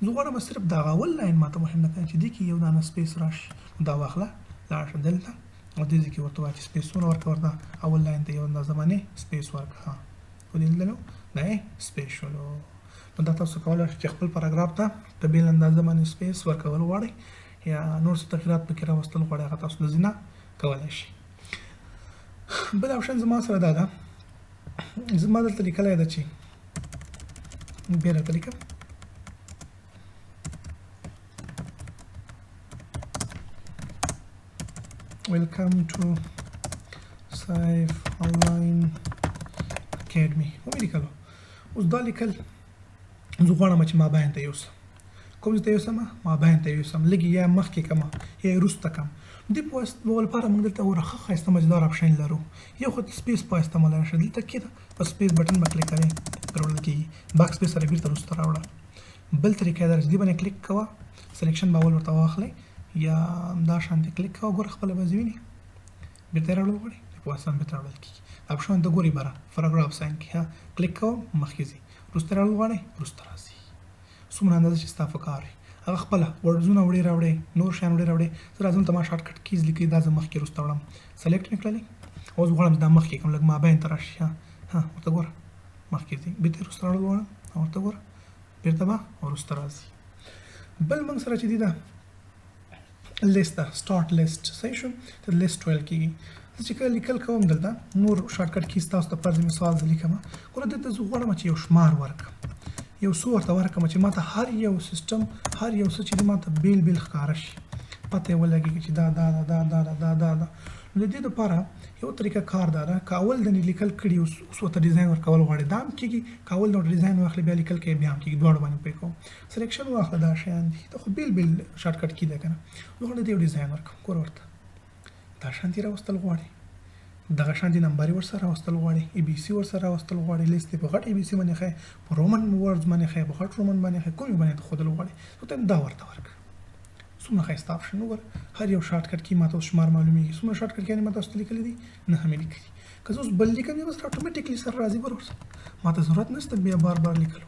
زه غواړم صرف دغه اول line ماته مهم نه کنه چې دې کې یو دانه space راشي، دا واخله لاړ شه دلته او دې ځای کې ورته وایه چې space ونه ورکړه، ورته اول line ته یو اندازه باندې space ورکړه. ها ولېدلو دا یې space شولو. نو دا تاسو کولای شئ چې خپل پاراګراف ته په بېل اندازه باندې space ورکول غواړئ یا نور څه تغیرات پکې راوستل غواړئ، هغه تاسو د ځینه کولای شئ. بل option زما سره دا ده، زما دلته لیکلی ده چې بیا راته لیکم Welcome to Saif Online Academy ومې لیکلو. اوس دا لیکل زه غواړم چې مابین ته یوسم، کوم ځای ته یوسم، مابین ته یوسم، لږ یا مخکې کم یا وروسته کم. دې په واسطه لپاره موږ دلته وره ښه ښایسته مزیدار option لرو. یو خو space په واسطه مله شه دلته کې ده، په space button به کلیک کوې راوړل کېږي، backspace سره بیرته وروسته راوړه. بل طریقه دا ده چې دې باندې کلیک کوه، selection به اول ورته واخلې یا دا شان دې کلیک کوه، ګوره خپله به ځي ویني بیرته یې راوړل غواړي، په واسطه بیرته راوړل کېږي. option ته ګوري بره پاراګراف sign کې، ها کلیک کوه مخکې ځي، وروسته راوړل غواړي وروسته راځي. څومره اندازه چې ستا په کار وي هغه خپله words ونه وړي راوړي، نور شیان وړي راوړي. زه راځم ته ما shortcut keys لیکلي، دا زه مخکې وروسته وړم، select مې کړلې. اوس غواړم چې دا مخکې کړم، لږ مابین ته راشي. ها ها ورته ګوره مخکې ځي، بیرته وروسته راوړل غواړم، ورته ګوره بیرته به وروسته راځي. بل موږ سره چې دی دا لیست ده، start list، صحیح شو، ته لیست ویل کېږي. زه چې کله لیکل کوم دلته نور shortcut keys تاسو ته فرض مثال زه لیکم، ګوره دلته زه غواړم چې یو شمار ورکړم، یو څه ورته ورکړم چې ماته هر یو سیستم هر یو څه چې ماته بیل بیل ښکاره شي، پته یې ولګېږي چې دا دا دا دا دا دا دا دا دا. نو د دې دپاره یو طریقه کار دا ده، که اول د لیکل کړي اوس ورته design ورکول غواړي دا هم کېږي، که اول د design واخلي بیا لیکل کوي بیا هم کېږي، دواړو باندې پوه کوم. selection واخله، دا شیان دي، دا خو بیل بیل shortcut key ده که نه. زه غواړم د یو design ورکړم، ګوره ورته دا شانتي راوستل غواړي، دغه شانتي نمبر یې ورسره راوستل غواړي، A B C ورسره راوستل غواړي، لیست یې په غټ A B C باندې ښایي، په Roman words باندې ښایي، په غټ Roman باندې ښایي، کومې باندې ښودل غواړي، ته دا ورته ورکړه. څومره ښایسته option وګوره، هر یو shortcut key ماته اوس شمار معلومیږي. څومره shortcut key ماته تاسو ته لیکلي دي؟ نهه مې لیکلي. که زه اوس بل لیکم بیا بس automatically سره راځي، ګوره ورسره ماته ضرورت نشته بیا بار بار لیکلو.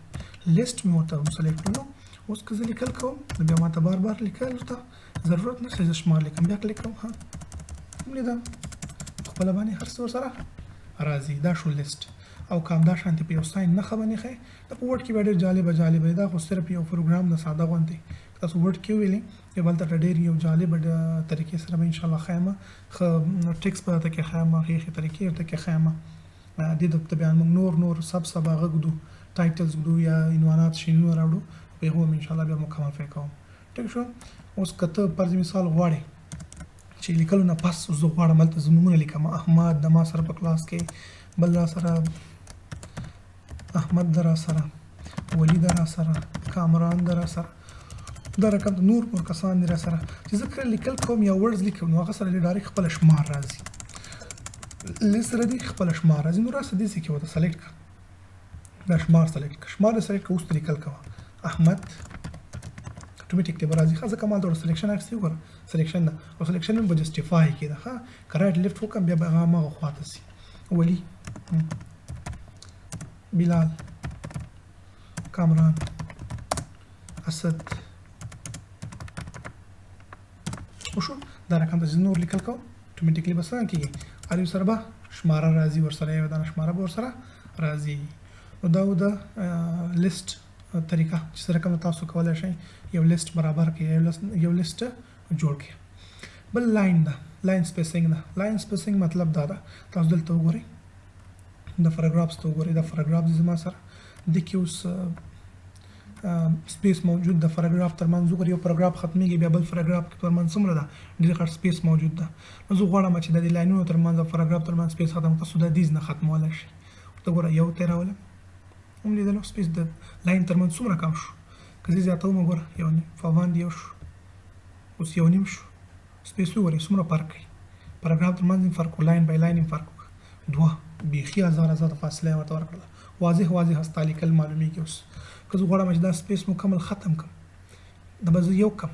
لیست مې ورته select کړلو، اوس که زه لیکل کوم نو بیا ماته بار بار لیکلو ته ضرورت نشته، زه شمار لیکم بیا کلیک کوم، ها ولیده خپله باندې هر څه ورسره راځي. دا شو لیست. او که همدا شانتې په یو sign نښه باندې ښایي، دا په Word کې بیا ډېر جالبه جالبه دی. دا خو صرف یو پروګرام د ساده غوندې، تاسو Word کې ویلې یو بل ته ډېر یو جالبه طریقې سره به انشاءالله ښایم، ښه ټیکس به درته کې ښایم، ښې ښې طریقې درته کې ښایم. دې ته بیا موږ نور نور سب سب هغه ږدو، titles ږدو یا عنوانات شینونه راوړو، په هغو هم انشاءالله بیا مکمل فکر کوم. ټیک شو. اوس که ته فرض مثال غواړې چې لیکلو نه پس زه غواړم هلته زه نومونه لیکم، احمد د ما سره په کلاس کې، بل را سره احمد د را سره، ولي د را سره، کامران د را سره، دا رقم نور نور کسان دي را سره، چې زه کله لیکل کوم یا words لیکم نو هغه سره direct خپل شمار راځي، لیست سره دي خپل شمار راځي. نو راسه دې ځای کې ورته select کړه، دا شمار select کړه، شمار select کړه، اوس ته لیکل کوه احمد، automatically به راځي. ښه ځکه ما دلته selection اخیستی، وګوره selection ده او selection مې په justify کې ده. ښه که right left وکړم بیا به هغه هماغه خواته سي. ولي، بلال، کامران، اسد، وشو. دا رقم ته نور لیکل کوم، اتوماتیکلی به څنګه کېږي؟ هر یو سره به شماره راځي ورسره، یو دانه شماره به ورسره راځي. نو دا و د لیست طریقه چې څه رقم تاسو کولی شئ یو لیست برابر کړئ، یو لیست جوړ کړئ. بل لاین ده، line spacing ده. line spacing مطلب دا ده، تاسو دلته وګورئ، د paragraphs ته وګورئ، د paragraph زما سره د کې اوس space موجود د پاراګراف ترمنځ. وګورئ، یو پاراګراف ختمېږي، بیا بل پاراګراف کې ترمنځ څومره ده؟ ډېر غټ space موجود ده. نو زه غواړم چې د دې لاینونو ترمنځ او پاراګراف ترمنځ space ختم، تاسو د دې نه ختمولی شئ. ورته ګوره، یو ته راولم، هم لیدلو space د line ترمنځ څومره کم شو. که زه زیاتوم، ګوره، یو نیم فواند یو شو، اوس یو نیم شو. space وګورئ څومره فرق کوي، پاراګراف ترمنځ هم فرق و، line by line هم فرق وکړ. دوه بیخي هزار ازاده فاصله یې ورته ورکړله، واضح واضح ستا لیکل معلومیږي. اوس که زه غواړم چې دا space مکمل ختم کړم، دا به زه یو کم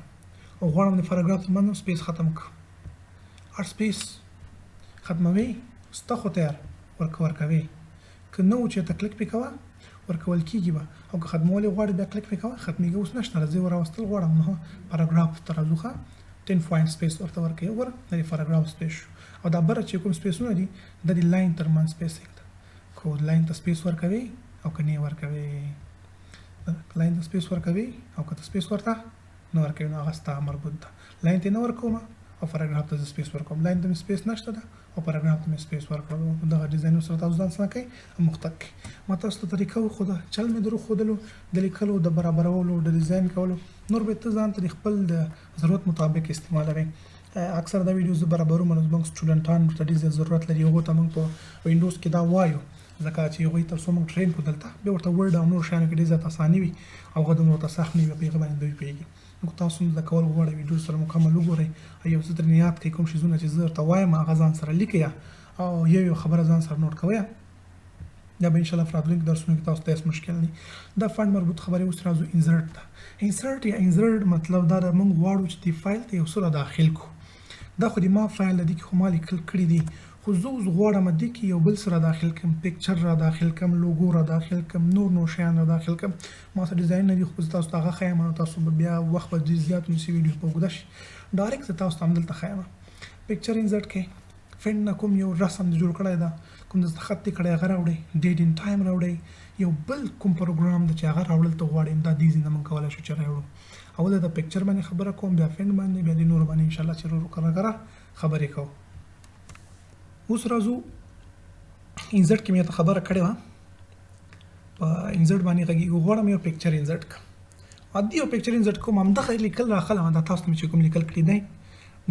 او غواړم د پاراګراف ترمنځ هم space ختم کړم. هر space ختموي ستا خو تیار ورکوي، که نه و چې ته کلیک پې کوه ورکول کېږي به، او که ختمول یې غواړي بیا کلیک پې کوه، ختمېږي. اوس نشته، زه یې راوستل غواړم، نو پاراګراف ته راځو، ښه 10 point space ورته ورکوي. وګوره، د دې پاراګراف space شو، او دا بره چې کوم space ونه دي، د دې line ترمنځ spacing ده. که line ته space ورکوي او که نه ورکوي، line ته space ورکوي او که ته space ورته نه ورکوي، نو هغه ستا مربوط ده. line ته نه ورکوم او پاراګراف ته زه space ورکوم، line ته مې space نشته ده او پاراګراف ته مې space ورکړلو. دغه ډیزاین سره تاسو ځان څنګه کوئ مختګ کوئ. ما تاسو ته طریقه وښوده، چل مې در وښودلو د لیکلو، د برابرولو، د ډیزاین کولو. نور به ته ځان ته د خپل د ضرورت مطابق استعمالوي. اکثر دا ویډیو زه برابروم، نو زموږ سټوډنټان ورته ډېر زیات ضرورت لري. هغو ته موږ په وینډوز کې دا وایو، ځکه چې هغوی تر څو موږ train کړو دلته، بیا ورته Word او نور شیانو کې ډېر زیات اساني وي او هغه دومره ورته سخت نه وي، په هغه باندې دوی پوهېږي. نو که تاسو هم زده کول غواړئ، ویډیو سره مکمل وګورئ او یو څه ترې یاد کړئ. کوم شیزونه چې زه درته وایم هغه ځان سره لیکئ او یو یو خبره ځان سره note کوئ. دا به انشاءالله په راتلونکي درسونو کې تاسو ته هېڅ مشکل نه. دا font مربوط خبرې. اوس راځو insert ته. insert یا insert مطلب دا ده، موږ غواړو چې دې فایل ته یو څه را داخل کړو. دا خو د ما فایل دی کې خو ما لیکل کړي دي، خو زه اوس غواړم دې کې یو بل څه را داخل کړم، picture را داخل کړم، لوګو را داخل کړم، نور نور شیان را داخل کړم. ما سره ډیزاین نه دي، خو زه تاسو ته هغه ښایم، نو تاسو به بیا وخت به ډېر زیات ونیسي، ویډیو به اوږده شي. direct زه تاسو ته همدلته ښایم. picture insert کړئ، font نه کوم یو رسم دې جوړ کړی ده، کوم د خط دې کړی هغه راوړئ، date and time راوړئ، یو بل کوم پروګرام ده چې هغه راوړل ته غواړئ، دا دې ځای نه موږ کولی شو چې راوړو. اول د picture باندې خبره کوم، بیا font باندې، بیا د نورو باندې انشاءالله چې ورو کرا کرا خبرې کوو. اوس راځو insert کې مې ته خبره کړې وه، په insert باندې غږېږو. غواړم یو picture insert کړم، عادي یو picture insert کوم. همدغه لیکل راخلم، دا تاسو ته مې چې کوم لیکل کړي دی،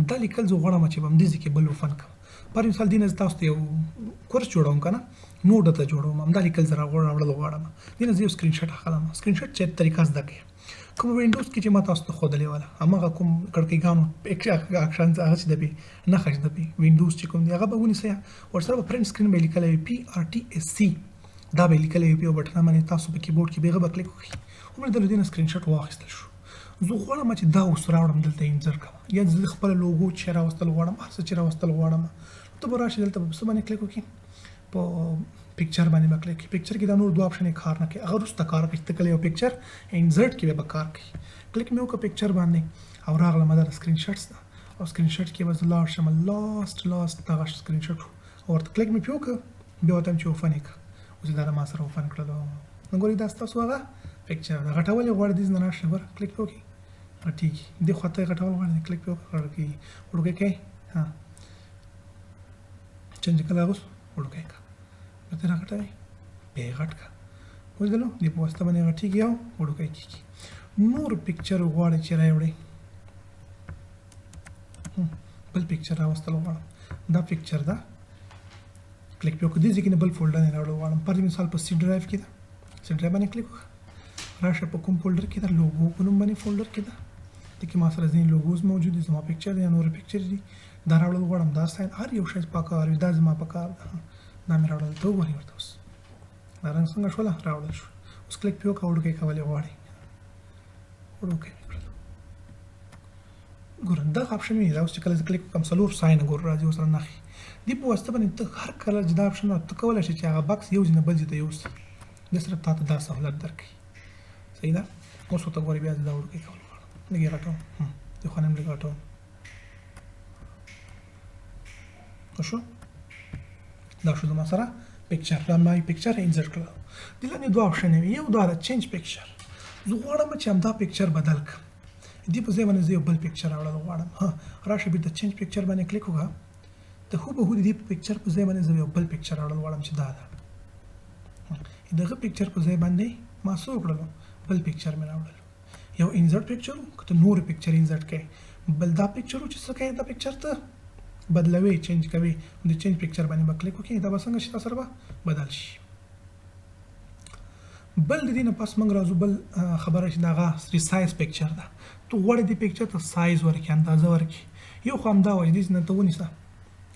دا لیکل زه غواړم چې په همدې ځای کې بل open کړم. پر مثال دې نه زه تاسو ته یو کورس جوړوم که نه، note درته جوړوم، همدا لیکل زه راوړل غواړم. دې نه زه یو screenshot اخلم. screenshot چې طریقه زده کړئ، کوم وینډوز کې چې ما تاسو ته ښودلې وله، هماغه کوم کړکۍګانو اکشن هغه چې د پې نښه چې د پې وینډوز چې کوم دی هغه به ونیسئ، ورسره به print screen به یې لیکلی وي، PRTSC دا به یې لیکلی وي په یو بټنه باندې، تاسو په کیبورډ کې به هغه به کلیک وکړئ. هومره د دې نه screenshot واخیستل شو. زه غواړم چې دا اوس راوړم دلته insert کړم، یا زه خپله لوګو چې راوستل غواړم، هر څه چې راوستل غواړم. ته به راشې دلته په څه باندې کلیک وکړې؟ په picture باندې به کلیک کړې. picture کې دا نور دوه option یې کار نه کوي، هغه وروسته کار کوي چې ته کله یو picture insert کې بیا به کار کوي. کلیک مې وکړ picture باندې او راغلم، دا screenshots ده، او screenshot کې به زه لاړ شم، last last دغه screenshot او ورته کلیک مې پې وکړ، بیا ورته چې open یې کړ. اوس یې دا له ما سره open کړلو. نو ګورئ، دا ستاسو هغه picture ده. غټول یې غواړي، دې ځای نه راشه، ګوره کلیک پې وکړئ غټېږي، دې خوا ته یې غټول غواړي، کلیک پې وکړه غټېږي، وړوکی کوي، ها چنج کله اوس وړوکی کړه، بېرته راغټوي، بیا یې غټ کړه. ولیدلو، دې په واسطه باندې غټېږي او وړوکی کېږي. نور picture غواړي چې راوړئ، بل picture راوستل غواړم، دا picture ده، کلیک پې وکړه، دې ځای کې نه بل folder نه راوړل غواړم. پر مثال په C drive کې ده، C drive باندې کلیک وکړه، راشه په کوم folder کې ده، لوګو په نوم باندې folder کې ده، دې کې ما سره ځینې logos موجود دي، زما picture دی یا نور picture دي، دا راوړل غواړم. دا sign هر یو شی پکار وي، دا زما پکار ده، دا مې راوړل. ته وګورئ ورته اوس دا رنګ څنګه شوله، راوړل شو. اوس کلیک پې وکړه، وړوکی کول یې غواړي، وړوکی مې کړل. ګوره دغه option مې دا اوس چې کله زه کلیک وکړم څلور sign ګوره راځي ورسره نښې. دې په واسطه باندې ته هر کله چې دا option ته کولی شې چې هغه box یو ځای نه بل ځای ته یوسې، دې سره تا ته دا سهولت درکوي. صحیح ده. اوس ورته ګورې، بیا زه دا وړوکی کول غواړم، لږ یې غټوم، دې خوا نه هم لږ غټوم. شو، دا شو زما سره پکچر، دا ما پکچر انسرټ کړل. د لاندې دوه آپشن وي، یو دا ده چینج پکچر. زه غواړم چې همدا پکچر بدل کړم، دې په ځای باندې زه یو بل پکچر راوړل غواړم. ها، راشه بیرته چینج پکچر باندې کلیک وکړه. ته هو به هو د دې پکچر په ځای باندې زه یو بل پکچر راوړل غواړم چې دا ده. دغه پکچر په ځای باندې ما څه وکړلو؟ بل پکچر مې راوړل. یو انسرټ پکچر، که ته نور پکچر انسرټ کړې، بل دا پکچر چې څه کوې، دا پکچر ته بدلوي، چینج کوي. د چینج پکچر باندې به کلیک وکړې، دا به څنګه شي؟ سره به بدل شي. بل د دې نه پس موږ راځو بل خبره چې دغه ریسایز پکچر ده. ته غواړې دې پکچر ته سایز ورکړې، اندازه ورکړې. یو خو همدا وایي، دې نه ته ونیسه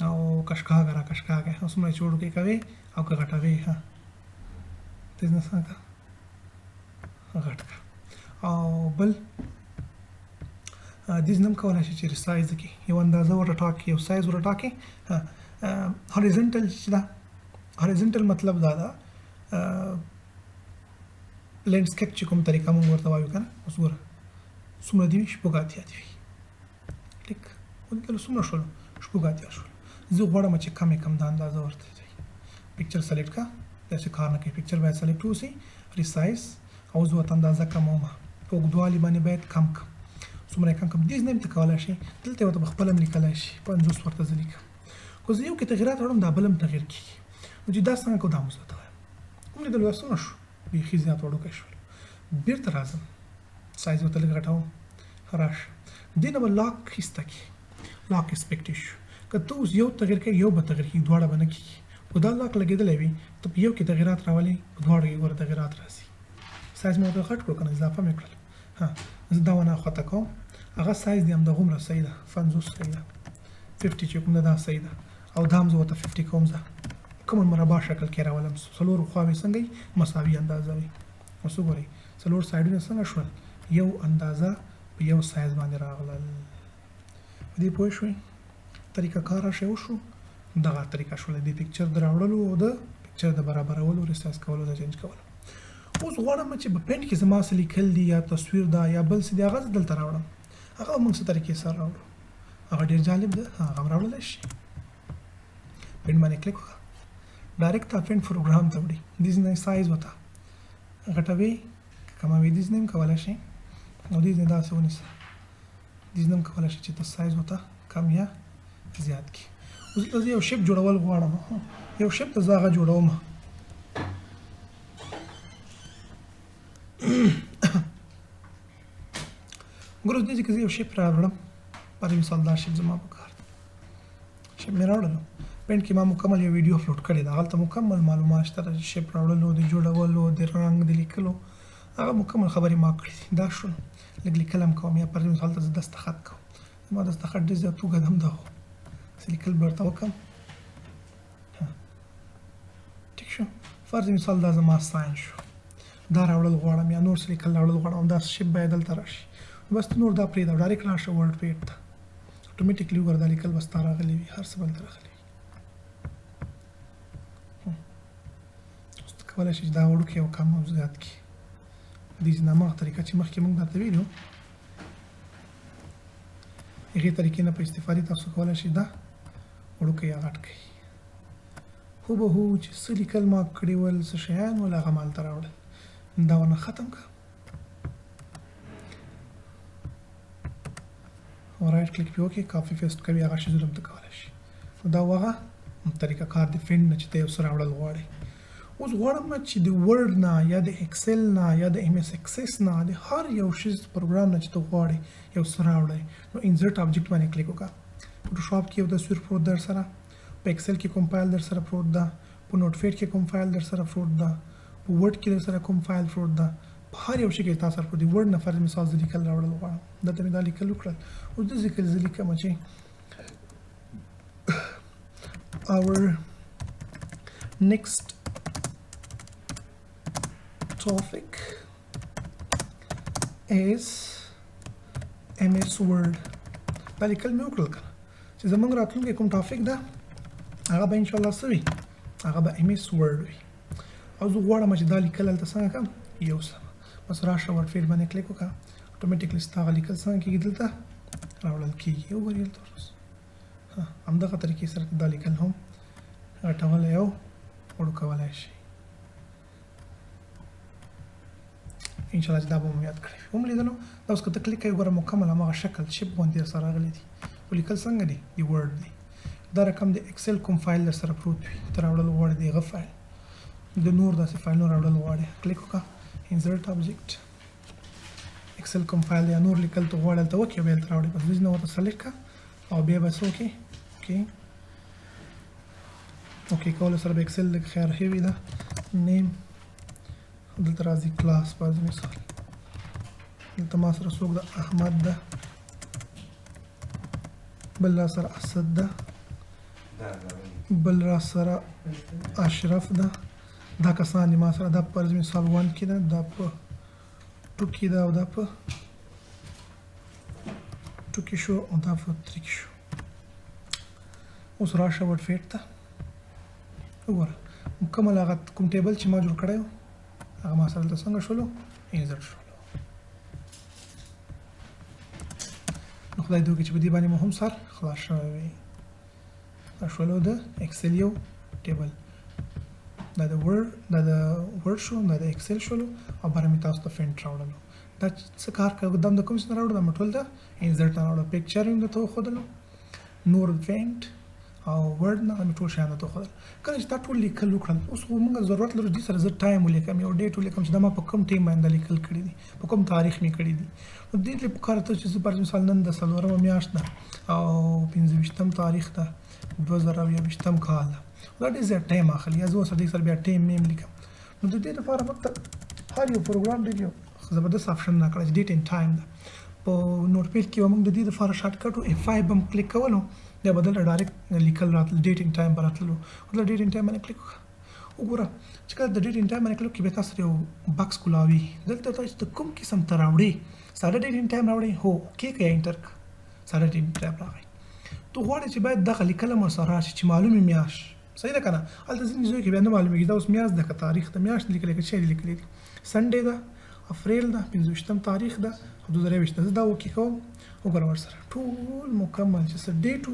او کشکاږه را کشکاږه، څومره چې وړوکی کوې او که غټوې. ها، دې نه څنګه غټ کړه. او بل دې نه هم کولی شي چې ریسایز کړي، یو اندازه ورته ټاکي، یو سایز ورته ټاکي. هوریزنټل چې ده، هوریزنټل مطلب دا ده لینډسکیپ چې کوم طریقه موږ ورته وایو که نه. اوس ګوره څومره دي وي؟ 86 دي وي. ټیک، ولیکل څومره شول؟ 86 شول. زه غواړم چې کم یې کم دا اندازه ورته دی. پکچر سلیکټ کړه، داسې کار نه کوي، پکچر باید سلیکټ اوسي، ریسایز، او زه ورته اندازه کموم، په اوږدوالي باندې باید کم کړم. څومره یې کم کړم؟ دې نه هم ته کولی شې، دلته یې ورته په خپله هم لیکلی شي. 50 ورته زه لیکم. که زه یو کې تغیرات راوړم، دا بل هم تغیر کېږي. نو چې دا څنګه کوو، دا مو زه ورته وایم. ولیدل دا څومره شو؟ بیخي زیات وړوکی شول. بیرته راځم، سایز ورته لږ غټوم. راشه، دې نه به لاک ایسته کړي، لاک اسپیکټ ایشو. که ته اوس یو تغیر کوې، یو به تغیر کېږي، دواړه به نه کېږي. خو دا لاک لګېدلی وي، ته په یو کې تغیرات راولې، په دواړو کې ګوره تغیرات راځي. سایز مې ورته غټ کړو که نه، اضافه مې کړل. ها، زه دا ونه خواته کوم، هغه سایز دی همدغومره صحیح ده، 50 صحیح ده، 50 چې کوم ده دا صحیح ده، او دا هم زه ورته 50 کوم. زه کومه مربع شکل کې راولم، څلور خواوې څنګه وي؟ مساوي اندازه وي. اوس وګورئ څلور سایډونه څنګه شول؟ یو اندازه په یو سایز باندې راغلل. په دې پوه شوئ؟ طریقه کار راشه وشو، دغه طریقه شوله د پکچر د راوړلو او د پکچر د برابرولو، ریسایز کولو، د چینج کولو. اوس غواړم چې په پینټ کې زما څه لیکل دي یا تصویر ده یا بل څه دي، هغه زه دلته راوړم. هغه به موږ څه طریقې سره راوړو؟ هغه ډېر جالب ده، هغه هم راوړلی شي. پینټ باندې کلیک وکړه، ډایرکټ تا پینټ پروګرام ته وړي. دې ځای نه سایز ورته غټوي که کموي، دې ځای نه هم کولی شي. او دې ځای داسې ونیسه، دې ځای نه هم کولی شي چې ته سایز ورته کم یا زیات کړي. اوس دلته زه یو شیپ جوړول غواړم، یو شیپ ته زه هغه جوړوم. ګوره دې ځای کې زه یو شیپ راوړم، پر مثال دا شیپ زما په کار دی، شیپ مې راوړلو. پینټ کې ما مکمل یو ویډیو اپلوډ کړې ده، هلته مکمل معلومات شته د شیپ راوړلو، د جوړولو، د رنګ، د لیکلو، هغه مکمل خبرې ما کړې دي. دا شو، لږ لیکل هم کوم، یا پر مثال ته زه دستخط کوم، زما دستخط ډېر زیات اوږد هم ده، خو څه لیکل به ورته وکړم. ټیک شو، فرض مثال دا زما ساین شو، دا راوړل غواړم یا نور څه لیکل راوړل غواړم، دا شیپ باید دلته راشي. بس ته نور دا پرېږده، ډایرکټ راشه ورډ پیډ ته، اتوماتیکلی وګوره دا لیکل به ستا راغلي وي، هر څه به دلته راغلي وي. اوس ته کولی شې چې دا وړوکی او کم او زیات کړي. دې ځای نه هماغه طریقه چې مخکې موږ درته ویلي وو، هغې طریقې نه په استفادې تاسو کولی شئ دا وړوکی یا غټ کړئ. هو به هو چې څه لیکل ما کړي ول، څه شیان ول، هغه ما هلته راوړل. دا ونه ختم کړه او رایټ کلیک پې وکړې، کاپي پیسټ کوي، هغه شیزونه هم ته کولی شي. نو دا هغه طریقه کار د فنډ نه چې ته یو څه راوړل غواړې. اوس غواړم چې د ورډ نه یا د اکسل نه یا د ایم ایس اکسس نه، د هر یو شیز پروګرام نه چې ته غواړې یو څه راوړې، نو انزرټ آبجیکټ باندې کلیک وکړه. فوټوشاپ کې یو تصویر پروت در سره، په اکسل کې کوم فایل در سره پروت ده، په نوټ پیډ کې کوم فایل در سره پروت ده، په ورډ کې در سره کوم فایل پروت ده، په هر یو شي کې تاسو سره پروت دی. ورډ نه فرض مثال زه لیکل راوړل غواړم، دلته مې دا لیکل وکړل. اوس داسې کې زه لیکم چې our next topic is MS Word. دا لیکل مې وکړل که نه چې زمونږ راتلونکی کوم ټاپک ده هغه به انشاءالله څه وي؟ هغه به MS Word وي. او زه غواړم چې دا لیکل هلته څنګه کړم؟ یو څه بس راشه ورډ فیډ باندې کلیک وکړه، اتوماتیکلی ستا هغه لیکل څنګه کېږي؟ دلته راوړل کېږي. وګورئ دلته اوس. همدغه طریقې سره دا لیکل هم غټولی او وړوکولی شي. ان شاء الله چې دا به مو یاد کړی وي. ومو لیدلو دا اوس که ته کلیک کوې، ګوره مکمل هماغه شکل شیپ غوندې درسره راغلي دي، خو لیکل څنګه دي؟ د ورډ دي. دا رقم د اکسل کوم فایل در سره پروت وي، ته راوړل غواړې، د هغه فایل د نور داسې فایلونو راوړل غواړې، کلیک وکړه، انزرټ ابجیکټ، اکسل کوم فایل یا نور لیکل ته غواړې هلته وکړې، بیا هلته راوړې، بس دې نه ورته سلیکټ کړه او بیا به څه وکړې؟ اوکې اوکې کولو سره به اکسل لږ خیر هیوي ده. نیم دلته راځي کلاس، فرض مثال دلته ما سره څوک ده؟ احمد ده، بل را سره اسد ده، بل را سره اشرف ده. دا کسان دي ما سره. دا فرض مثال 1 کې ده، دا په 2 کې ده، او دا په 2 کې شو، او دا په 3 کې شو. اوس راشه ورډ فیټ ته وګوره، مکمل هغه کوم ټیبل چې ما جوړ کړی و هغه ما سره دلته څنګه شولو؟ انزرټ شولو. نو خدای دې وکړي چې په دې باندې مو هم سر خلاص شوی وي. دا شولو د اکسل یو ټیبل، دا د ورډ، دا د ورډ شو، دا د اکسل شولو، او بره مې تاسو ته فینټ راوړلو. دا څه کار کوي؟ دا د کوم څه نه راوړو؟ دا مې ټول د انزرټ نه راوړو. پکچر مې درته وښودلو، نور فینټ او ورډ نه مې ټول شیان درته وښودل. کله چې دا ټول لیکل وکړل، اوس خو موږ ضرورت لرو دې سره زه ټایم ولیکم، یو ډیټ ولیکم چې دا ما په کوم ټایم باندې لیکل کړي دي، په کوم تاریخ مې کړي دي. نو دې ته پکار ته چې زه فرض مثال نن د 4مه میاشت ده او 25 تاریخ ده، 2021 کال ده، دا ډېر زیات ټایم اخلي، یا زه اوس دې سره بیا ټایم میم لیکم. نو د دې لپاره موږ ته هر یو پروګرام ډېر یو زبردست آپشن راکړی چې ډیټ اینډ ټایم ده. په نوټ پیډ کې به موږ د دې لپاره شارټ کټ و اف 5 به هم کلیک کولو، بیا به دلته ډایرکټ لیکل راتلل، ډیټ اینډ ټایم به راتللو. دلته ډیټ اینډ ټایم باندې کلیک وکړه، وګوره چې کله د ډیټ اینډ ټایم باندې کلیک وکړې، بیا تاسو یو بکس کولاوي. دلته تاسو ته کوم قسم ته راوړې، ساده ډیټ اینډ ټایم راوړې، هو اوکې که یا انټر که، ساده ډیټ اینډ ټایم راغی. ته غواړې چې باید دغه لیکل هم ورسره راشي چې معلومې میاشت، صحیح ده که نه؟ هلته ځینې ځایو کې بیا نه معلومېږي دا اوس میاشت ده که تاریخ ده، میاشت لیکلې که څه شی لیکلې دي. سنډې ده، اپریل ده، 25 تاریخ ده او 2021 ده. زه دا اوکې کوم، وګوره ورسره ټول مکمل چې څه ډیټ و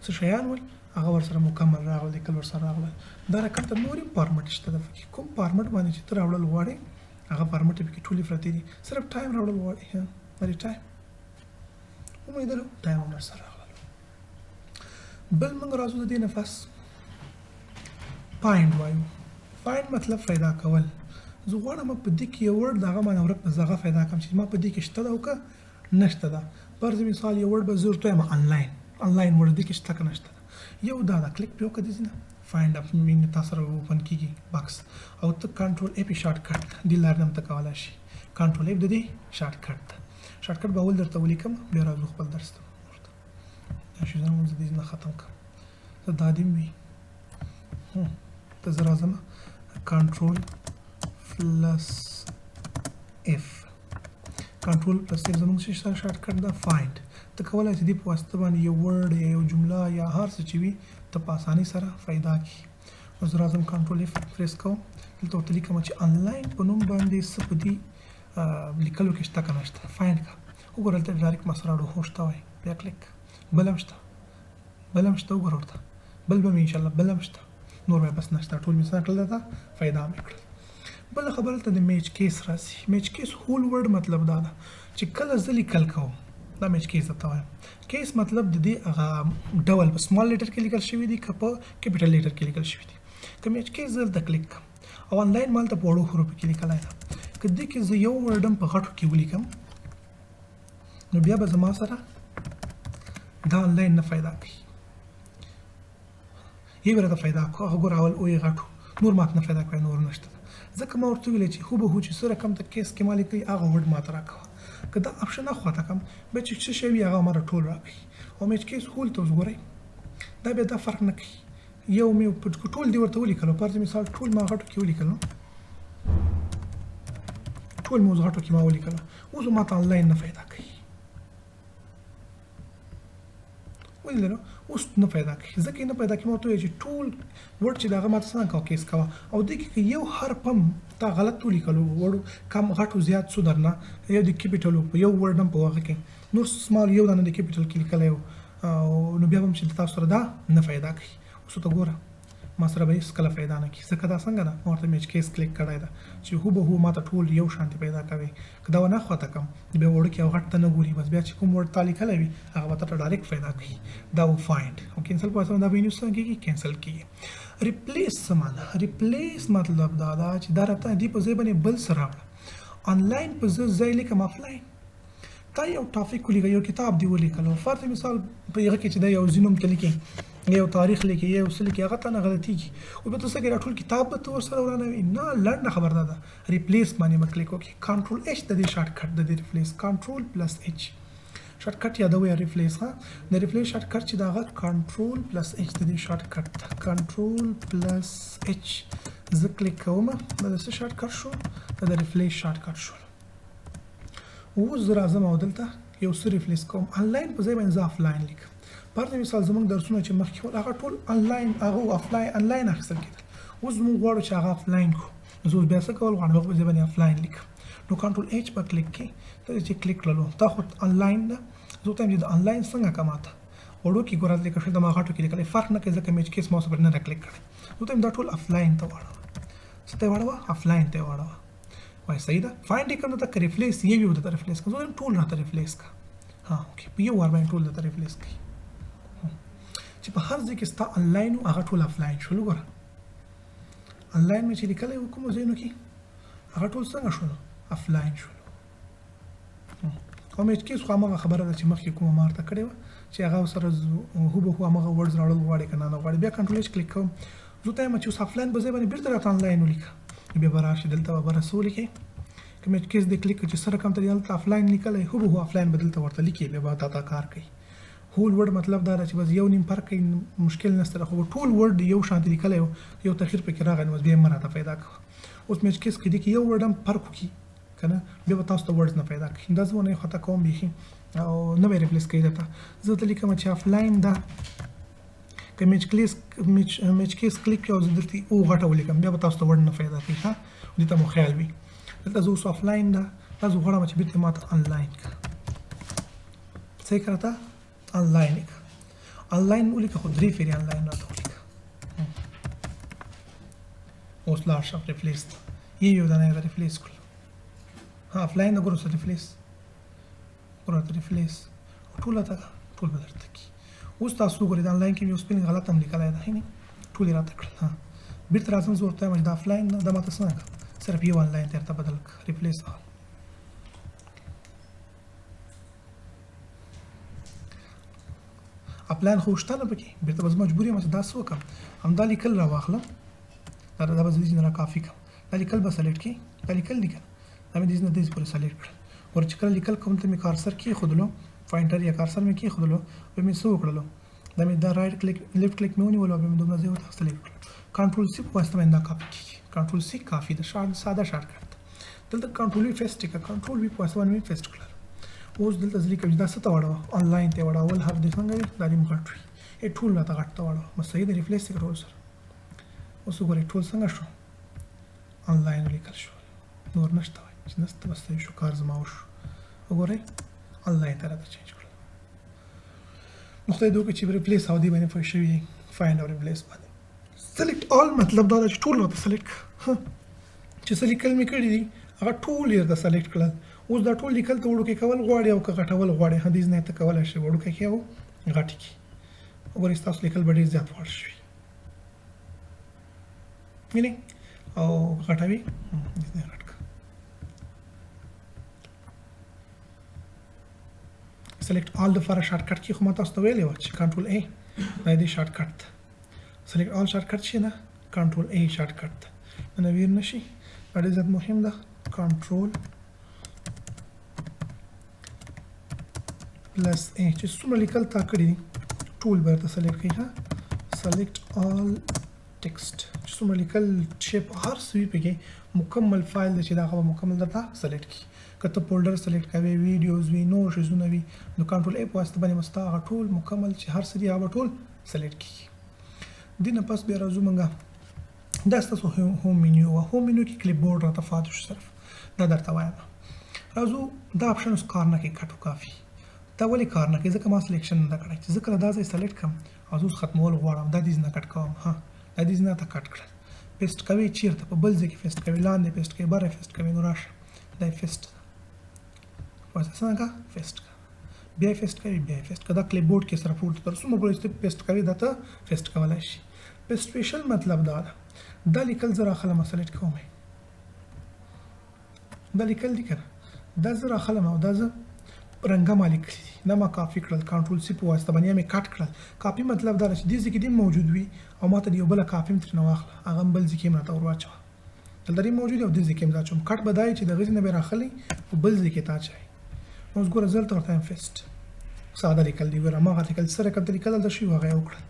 څه شیان ول هغه ورسره مکمل راغلل، لیکل ورسره راغلل. دا رقم ته نور هم فارمټ شته ده پکې، کوم فارمټ باندې چې ته راوړل غواړې هغه فارمټ پکې ټولې پرتې دي. صرف ټایم راوړل غواړې، ها دا ټایم وموندلو، ټایم هم ورسره راغلل. بل موږ راځو د دې نه پس فایند وایو. فایند مطلب پیدا کول. زه غواړم په دې کې یو ورډ د هغه معنی ورک زه هغه پیدا کړم چې ما په دې کې شته ده او که نشته ده. فرض مثال یو ورډ به زه ورته وایم انلاین، انلاین ورډ دې کې شته که نشته ده. یو دا ده، کلیک پرې وکړه، دې ځای نه فایند اپ مین تا سره اوپن کېږي باکس، او ته کنټرول اف یې شارټ کټ ده، دې لارې نه هم ته کولی شې. کنټرول اف د دې شارټ کټ ده. شارټ کټ به اول درته ولیکم، بیا راځو خپل درس ته. دا شیزونه مونږ دې نه ختم کړم، زه دا دې وي ته زه راځم کنټرول پلس اف، کنټرول پلس اف زمونږ څه سره شارټ کټ ده؟ فایند. ته کولی شې دې په واسطه باندې یو ورډ یا یو جمله یا هر څه چې وي ته په اسانۍ سره پیدا کړې. نو زه راځم کنټرول اف پریس کوم، دلته ورته لیکم چې انلاین په نوم باندې څه په دې لیکلو کې شته که نه شته، فایند کړه. وګوره دلته ډایرکټ ما سره راوړو، هو شته وایي، بیا کلیک، بل هم شته، بل هم شته، وګوره ورته بل به مې انشاءالله بل هم شته، نور به بس نشته، ټول مې څه کړل درته فایده مې کړل. بله خبره دلته د میچ کیس راځي. میچ کیس هول ورډ مطلب دا ده چې کله زه لیکل کوم، دا میچ کیس درته وایم. کیس مطلب د دې هغه ډول په سمال لیټر کې لیکل شوی دی که په کیپیټل لیټر کې لیکل شوی دی. که میچ کیس زه دلته کلیک کړم او انلاین ما دلته په وړو حروفو کې لیکلی ده، که دې کې زه یو ورډ هم په غټو کې ولیکم نو بیا به زما سره دا انلاین نه پیدا کوي. یو راته پیدا کړو، هغه ګوره اول او یې غټو، نور ماته نه پیدا کړی، نور نشته. ځکه ما ورته وویل چې هو به هو چې څه رقم ته کیس کې ما لیکلی هغه ورډ ماته راکوه. که دا آپشن اخوا ته کړم بیا چې څه شی وي هغه ما ټول راکوي. او میچ کیس هول ته اوس ګورئ دا بیا دا فرق نه کوي، یو مې په ټول دې ورته ولیکلو، فرض مثال ټول ما غټو کې ولیکلو، ټول مې اوس غټو کې ما ولیکلو، اوس ما ته انلاین نه پیدا کوي. ولیدلو اوس نه پیدا کوي، ځکه یې نه پیدا کوي. ما ورته وویل چې ټول ورډ چې د هغه ما ته څنګه کوه کیس کوه، او دې کې که یو حرف هم تا غلط ولیکلو، وړو کم غټو زیات څو درنه یو د کیپیټل په یو ورډ هم په هغه کې نور سمال یو دانه د کیپیټل کې لیکلی و، او نو بیا به هم چې تاسو سره دا نه فایده کوي. اوس ته ګوره ما سره به هیڅ کله فایده نه کوي، ځکه دا څنګه ده، ما ورته match case کلیک کړی ده چې هو به هو ماته ټول یو شانتې پیدا کوي. که دا ونه خواته کم بیا وړوکی او غټ ته نه ګوري، بس بیا چې کوم word تا لیکلی وي هغه به تاته direct پیدا کوي. دا و find او cancel په واسطه دا به څنګه کېږي، cancel کېږي. replace څه معنا؟ replace مطلب دا ده چې دا راته دې په ځای باندې بل څه راوړه. آنلاین په زه ځای لیکم افلاین. تا یو topic ولیکه، یو کتاب دی ولیکلو، فرض مثال په هغه کې چې دا یو ځینوم ته لیکي، یو تاریخ لیکي، یو څه لیکي، هغه ته نه غلطیږي، او به ته څه کوې، دا ټول کتاب به ته ورسره ورانوي نه. لنډه خبره دا ده، replace باندې به کلیک وکړي، control H د دې shortcut د دې replace، control plus H shortcut یادوي replace. ها، د replace shortcut چې د هغه control plus H د دې shortcut ده، control plus H زه کلیک کوم، دا د څه shortcut شو؟ دا د replace shortcut شو. اوس زه راځم او دلته یو څه replace کوم، آنلاین په ځای باندې زه افلاین لیکم. فرض مثال زموږ درسونه چې مخکې ول هغه ټول آنلاین، هغه افلاین آنلاین اخیستل کېدل، اوس موږ غواړو چې هغه افلاین کړو. زه اوس بیا څه کول غواړم، هغه په ځای باندې افلاین لیکم. نو control H به کلیک کړي، ته چې کلیک کړلو تا خو آنلاین ده، زه ورته وایم چې د آنلاین څنګه که ماته وړوکي ګوره لیکل شوی، د ما غټو کې لیکلی فرق نه کوي، ځکه match case ما ورسره نه ده کلیک کړی. زه ورته وایم دا ټول افلاین ته واړوه. څه ته یې واړوه؟ افلاین ته یې واړوه. وای صحیح ده. find یې کړم درته، که replace یو یو درته replace کړم، زه وایم ټول راته replace کړه. ها okay، په یو وار باندې ټول درته replace کړي چې په هر ځای کې ستا آنلاین و هغه ټول افلاین شول. وګوره آنلاین مې چې لیکلی و کومو ځایونو کې هغه ټول څنګه شول، افلاین شول. او match case خو هماغه خبره ده چې مخکې کومه ما ورته کړې وه چې هغه سره هو به هو هماغه words راوړل غواړي که نه نه غواړي. بیا control H کلیک کوم، زه ورته وایم چې اوس افلاین په ځای باندې بېرته راته آنلاین ولیکه. بیا به راشي دلته به بره څه ولیکې، که match case دې کلیک کړ چې څه رقم ته دې هلته افلاین لیکلی، هو به هو افلاین به دلته ورته لیکې، بیا به تا ته کار کوي. whole word مطلب دا ده چې بس یو نیم فرق کوي، مشکل نشته، خو ټول word یو شان لیکلی یو تغییر پکې راغی، نو بس بیا یې مه راته پیدا کوه. اوس match case کې دې کې یو word هم فرق وکړي که نه بیا به تاسو ته words نه پیدا کوي. دا زه ونه خطا کوم بیخي او نه به یې replace کوي درته. زه ته لیکم چې افلاین ده، که match case کلیک کړئ او زه درته او غټه ولیکم بیا به تاسو ته word نه پیدا کوي. ښه، دې ته مو خیال وي. دلته زه اوس افلاین ده، دا زه غواړم چې بېرته ما ته آنلاین کړه. څه یې کړه راته؟ آنلاین یې کړه. آنلاین ولیکه، خو درې فېرې آنلاین راته ولیکه. اوس لاړ شه replace ته، یو یو دانه یې replace کړل. ها افلاین ده، ګوره څه replace، ګوره راته replace ټول راته ټول به درته کړي. اوس تاسو وګورئ د آنلاین کې مې یو spelling غلط هم لیکلی ده، ښه ټول یې راته کړل. ها بېرته راځم، زه ورته وایم چې دا افلاین ده، دا ماته څنګه صرف یو آنلاین ته درته بدل کړه، replace all. افلاین خو شته نه پکې، بېرته به زه مجبور یم چې دا څه وکړم، همدا لیکل راواخلم، دا به زه دې نه راکافي کړم، دا لیکل به select کړي، دا لیکل دي که نه، دا مې دې نه دې پورې select کړل. ګوره چې کله لیکل کوم ته مې cursor کېښودلو، pointer یا cursor مې کېښودلو، بیا مې څه وکړلو، دا مې دا right click left click مې ونیولو، بیا مې دومره ځای ورته select کړل. control C په واسطه باندې دا کاپي کېږي، control C کافي ده، ساده shortcut ده. دلته control V paste کړه، control V په واسطه باندې مې paste کړل. اوس دلته زه لیکم چې دا څه ته واړوه، آنلاین ته یې واړوه، اول حرف دې څنګه وي، دا دې هم غټ وي، ای ټول راته غټ ته واړوه، بس صحیح دی، replace یې کړه ټول سره. اوس وګورئ ټول څنګه شو، آنلاین ولیکل شو، نور نشته وای چې نشته، بس صحیح شو، کار زما وشو. وګورئ آنلاین ته راته change کړل. نو خدای دې وکړي چې replace او دې باندې پوه شوي یئ، find او replace باندې. select all مطلب دا ده چې ټول راته select کړه، چې څه لیکل مې کړي دي هغه ټول یې راته select کړل. اوس دا ټول لیکل ته وړوکی کول غواړي او که غټول غواړي، دې ځای ته کولی شي وړوکی کړي او غټ کړي. وګورئ ستاسو لیکل به ډېر زیات واړه شي، وینئ، او غټوي دې ځای غټ کړه. select all دپاره shortcut کې خو ما تاسو ته ویلي وه چې control A دا دې shortcut ده، select all shortcut شي نه، control A shortcut ده، نه ویر نه شي، دا ډېر زیات مهم ده. control plus A چې څومره لیکل تا کړي دي ټول به درته select کړي. ها select all text چې څومره لیکل چې په هر څه وي پکې مکمل فایل دی چې دا هغه به مکمل درته select کړي. که ته folder select کوې، videos وي، نور شیزونه وي، نو control A په واسطه باندې به ستا هغه ټول مکمل چې هر څه دي هغه به ټول select کېږي. دې نه پس بیا راځو موږ، دا ستاسو home menu وه، home menu کې clipboard راته پاتې شو، صرف دا درته وایم. راځو دا option اوس کار نه کوي، cut و کافي. دا ولې کار نه کوي؟ ځکه ما سلیکشن نه ده کړی. چې زه کله دا ځای سلیکټ کړم او زه اوس ختمول غواړم، دا دې نه کټ کوم. ها، دا دې نه ته کټ کړل. پیسټ کوي چیرته؟ په بل ځای کې پیسټ کوي، لاندې پیسټ کوي، بره پیسټ کوي. نو راشه دا پیسټ واسه څنګه پیسټ کا، بیا پیسټ کوي، بیا پیسټ کا. دا کلیپ بورډ کې سره پورته تر څومره پورې چې پیسټ کوي دا ته پیسټ کولای شي. پیسټ سپیشل مطلب دا ده، دا لیکل زه راخلم سلیکټ کوم، دا لیکل دي که نه، دا زه راخلم او دا زه رنګه ما لیکلي دي، دا ما کاپي کړل کنټرول سي په واسطه باندې مې کټ کړل. کاپي مطلب دا ده چې دې ځای کې دې موجود وي او ما ته د یو بله کاپي هم ترېنه واخله، هغه هم بل ځای کې هم راته ور واچوه. دلته دې موجود او دې ځای کې هم اچوم. کټ به دا وي چې د هغه ځای نه به یې راخلي په بل ځای کې ته اچوي. نو اوس ګوره زه دلته ورته وایم فیسټ، ساده لیکل دي. ګوره هماغه لیکل څه رقم ته لیکل دلته شوي هغه یې وکړل.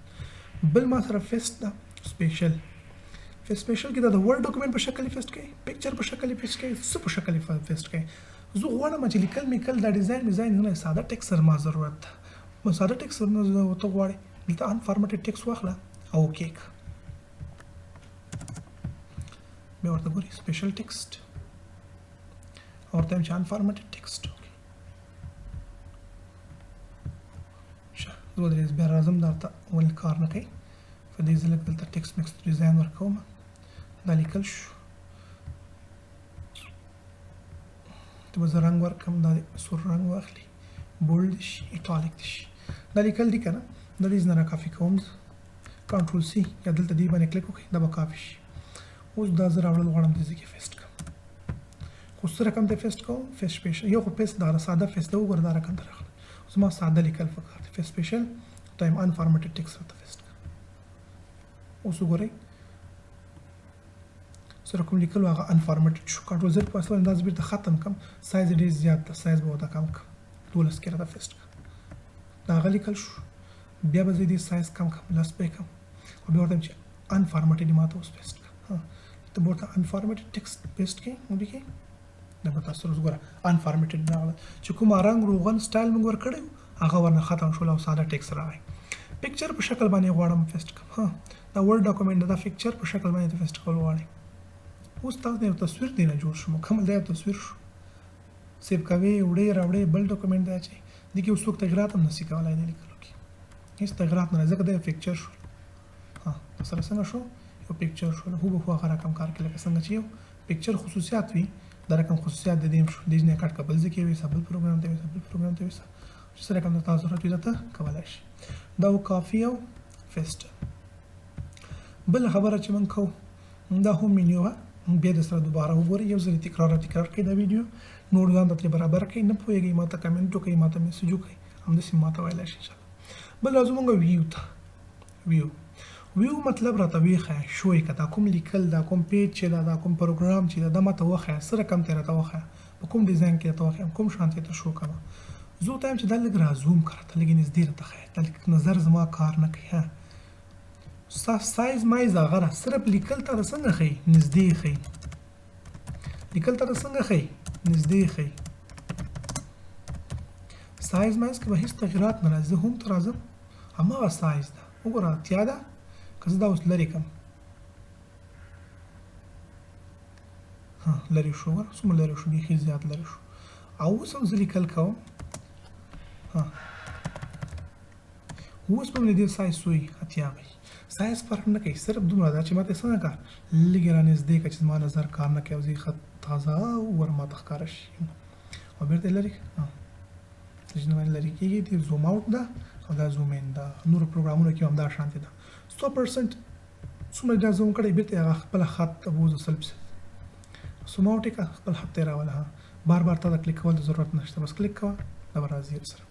بل ما سره فیسټ ده سپیشل. فیسټ سپیشل کې دا د ورډ ډاکومنټ په شکل فیسټ کوي، پکچر په شکل فیسټ کوي، څه په شکل فیسټ کوي. زه غواړم چې لیکل میکل دا ډیزاین میزاین نه، ساده ټیکس سره ما ضرورت ده. نو ساده ټیکس نه ته غواړې دلته انفارمټډ ټیکس واخله او اوکې کړه. بیا ورته ګوري سپیشل ټیکسټ او ورته وایم چې انفارمټډ ټیکسټ. اوکې شه، زه ودرېږم بیا راځم درته. ولې کار نه کوي؟ په دې زه لږ دلته ټیکس میکس ډیزاین ورکوم. دا لیکل شو، ته به زه رنګ ورکړم، دا سور رنګ واخلي، بولډ دې شي، ایټالیک دې شي. دا لیکل دي که نه، دا دې نه راکافي کوم زه کنټرول سي یا دلته دې باندې کلیک وکړئ، دا به کاپي شي. اوس دا زه راوړل غواړم دې ځای کې فیسټ کړم، خو څه رقم ته فیسټ کوم؟ فیسټ سپیشل یو خو فیسټ دا ساده فیسټ ده. وګوره دا رقم ته راغله، زما ساده لیکل پکار دي. فیسټ سپیشل ټایم انفارمټډ ټیکس راته فیسټ کړه. اوس وګورئ سره کوم لیکلو هغه انفارمټډ شو. کنټرول زد په اصل انداز بیرته ختم کم. سایز ډیر زیات ده، سایز به ورته کم کم، 12 کې راته فیسټ کړه. دا هغه لیکل شو. بیا به زه دې سایز کم کم، 10 به یې کم او بیا ورته چې انفارمټډ ماته اوس پیسټ کړه. ها، ته به ورته انفارمټډ ټیکسټ پیسټ کړې ولیکې. دا به تاسو اوس ګوره انفارمټډ راغله چې کوم رنګ روغن سټایل موږ ورکړی هغه ورنه ختم شول او ساده ټیکس راغی. پکچر په شکل باندې غواړم فیسټ کړم. ها، دا ورډ ډاکومنټ دا پکچر په شکل باندې فیسټ کول غواړي. اوس تاسو یو تصویر دی نه جوړ شو، مکمل دا یو تصویر شو. سیو کوي، وړي راوړي بل ډاکومنټ دی چې دې کې اوس څوک تغیرات هم نشي کولای. دی لیکلو کې هیڅ تغیرات نه، ځکه دا یو پکچر شو. ها، سره څنګه شو؟ یو پکچر شو، هو به هو هغه رقم کار کوي لکه څنګه چې یو پکچر خصوصیات وي، دا رقم خصوصیات د دې هم شو. دې نه کټ کبل ځکه وي، بل پروګرام ته وي، بل پروګرام ته وي، چې څه رقم د تاسو ضرورت وي درته کولای شي. دا و کافي او فیسټ. بله خبره چې موږ کوو دا هم مینیو وه، بیا د سره دوباره وګورئ، یو ځل تکرار تکرار کړئ دا ویډیو، نور ځان ته ترې برابر کړئ. نه پوهېږئ ما ته کمنټ وکړئ، ما ته میسج وکړئ، همداسې ما ته ویلی شئ انشاءالله. بل راځو موږ ویو ته. ویو مطلب راته وښیه، شو یې که دا کوم لیکل، دا کوم پیج چې ده، دا کوم پروګرام چې ده، دا ما ته وښیه، څه رقم ته راته وښیه، په کوم ډیزاین کې راته وښیم، کوم شان ته شو کړم. زه ورته وایم چې دا لږ را زوم کړه، ته لږ نږدې راته ښیه، دا لږ نظر زما کار نه کوي. ها، ستا سایز مایز هغه ده، صرف لیکل ته څنګه ښیي؟ نږدې ښیي. لیکل ته څنګه ښیي؟ نږدې ښیي. سایز مایز کې به هیڅ تغیرات نه راځي. زه هم ته راځم، هماغه سایز ده. وګوره 80 ده، که زه دا اوس لرې کړم، ها لرې شو. وګوره څومره لرې شو، بیخي زیات لرې شو. او اوس هم زه لیکل کوم. ها، اوس به مې د دې سایز سوی 80 وي، سایز فرق نه کوي، صرف دومره ده چې ماته څنګه کار لږ رانږدې کړه چې زما نظر کار نه کوي او زه ښه تازه وګوره ماته ښکاره شي او بېرته یې لرې کړه. چې نه باندې لرې کېږي، دې زوم اوټ ده او دا زوم ان ده. نورو پروګرامونو کې هم دا شانتې ده. 100% څومره دا زوم کړی بېرته هغه خپله خط ته بوځه، 100%. زوم اوټ یې کړه، خپل خط ته یې راوله. ها، بار بار تا د کلیک کول د ضرورت نشته، بس کلیک کوه دا به راځي سره.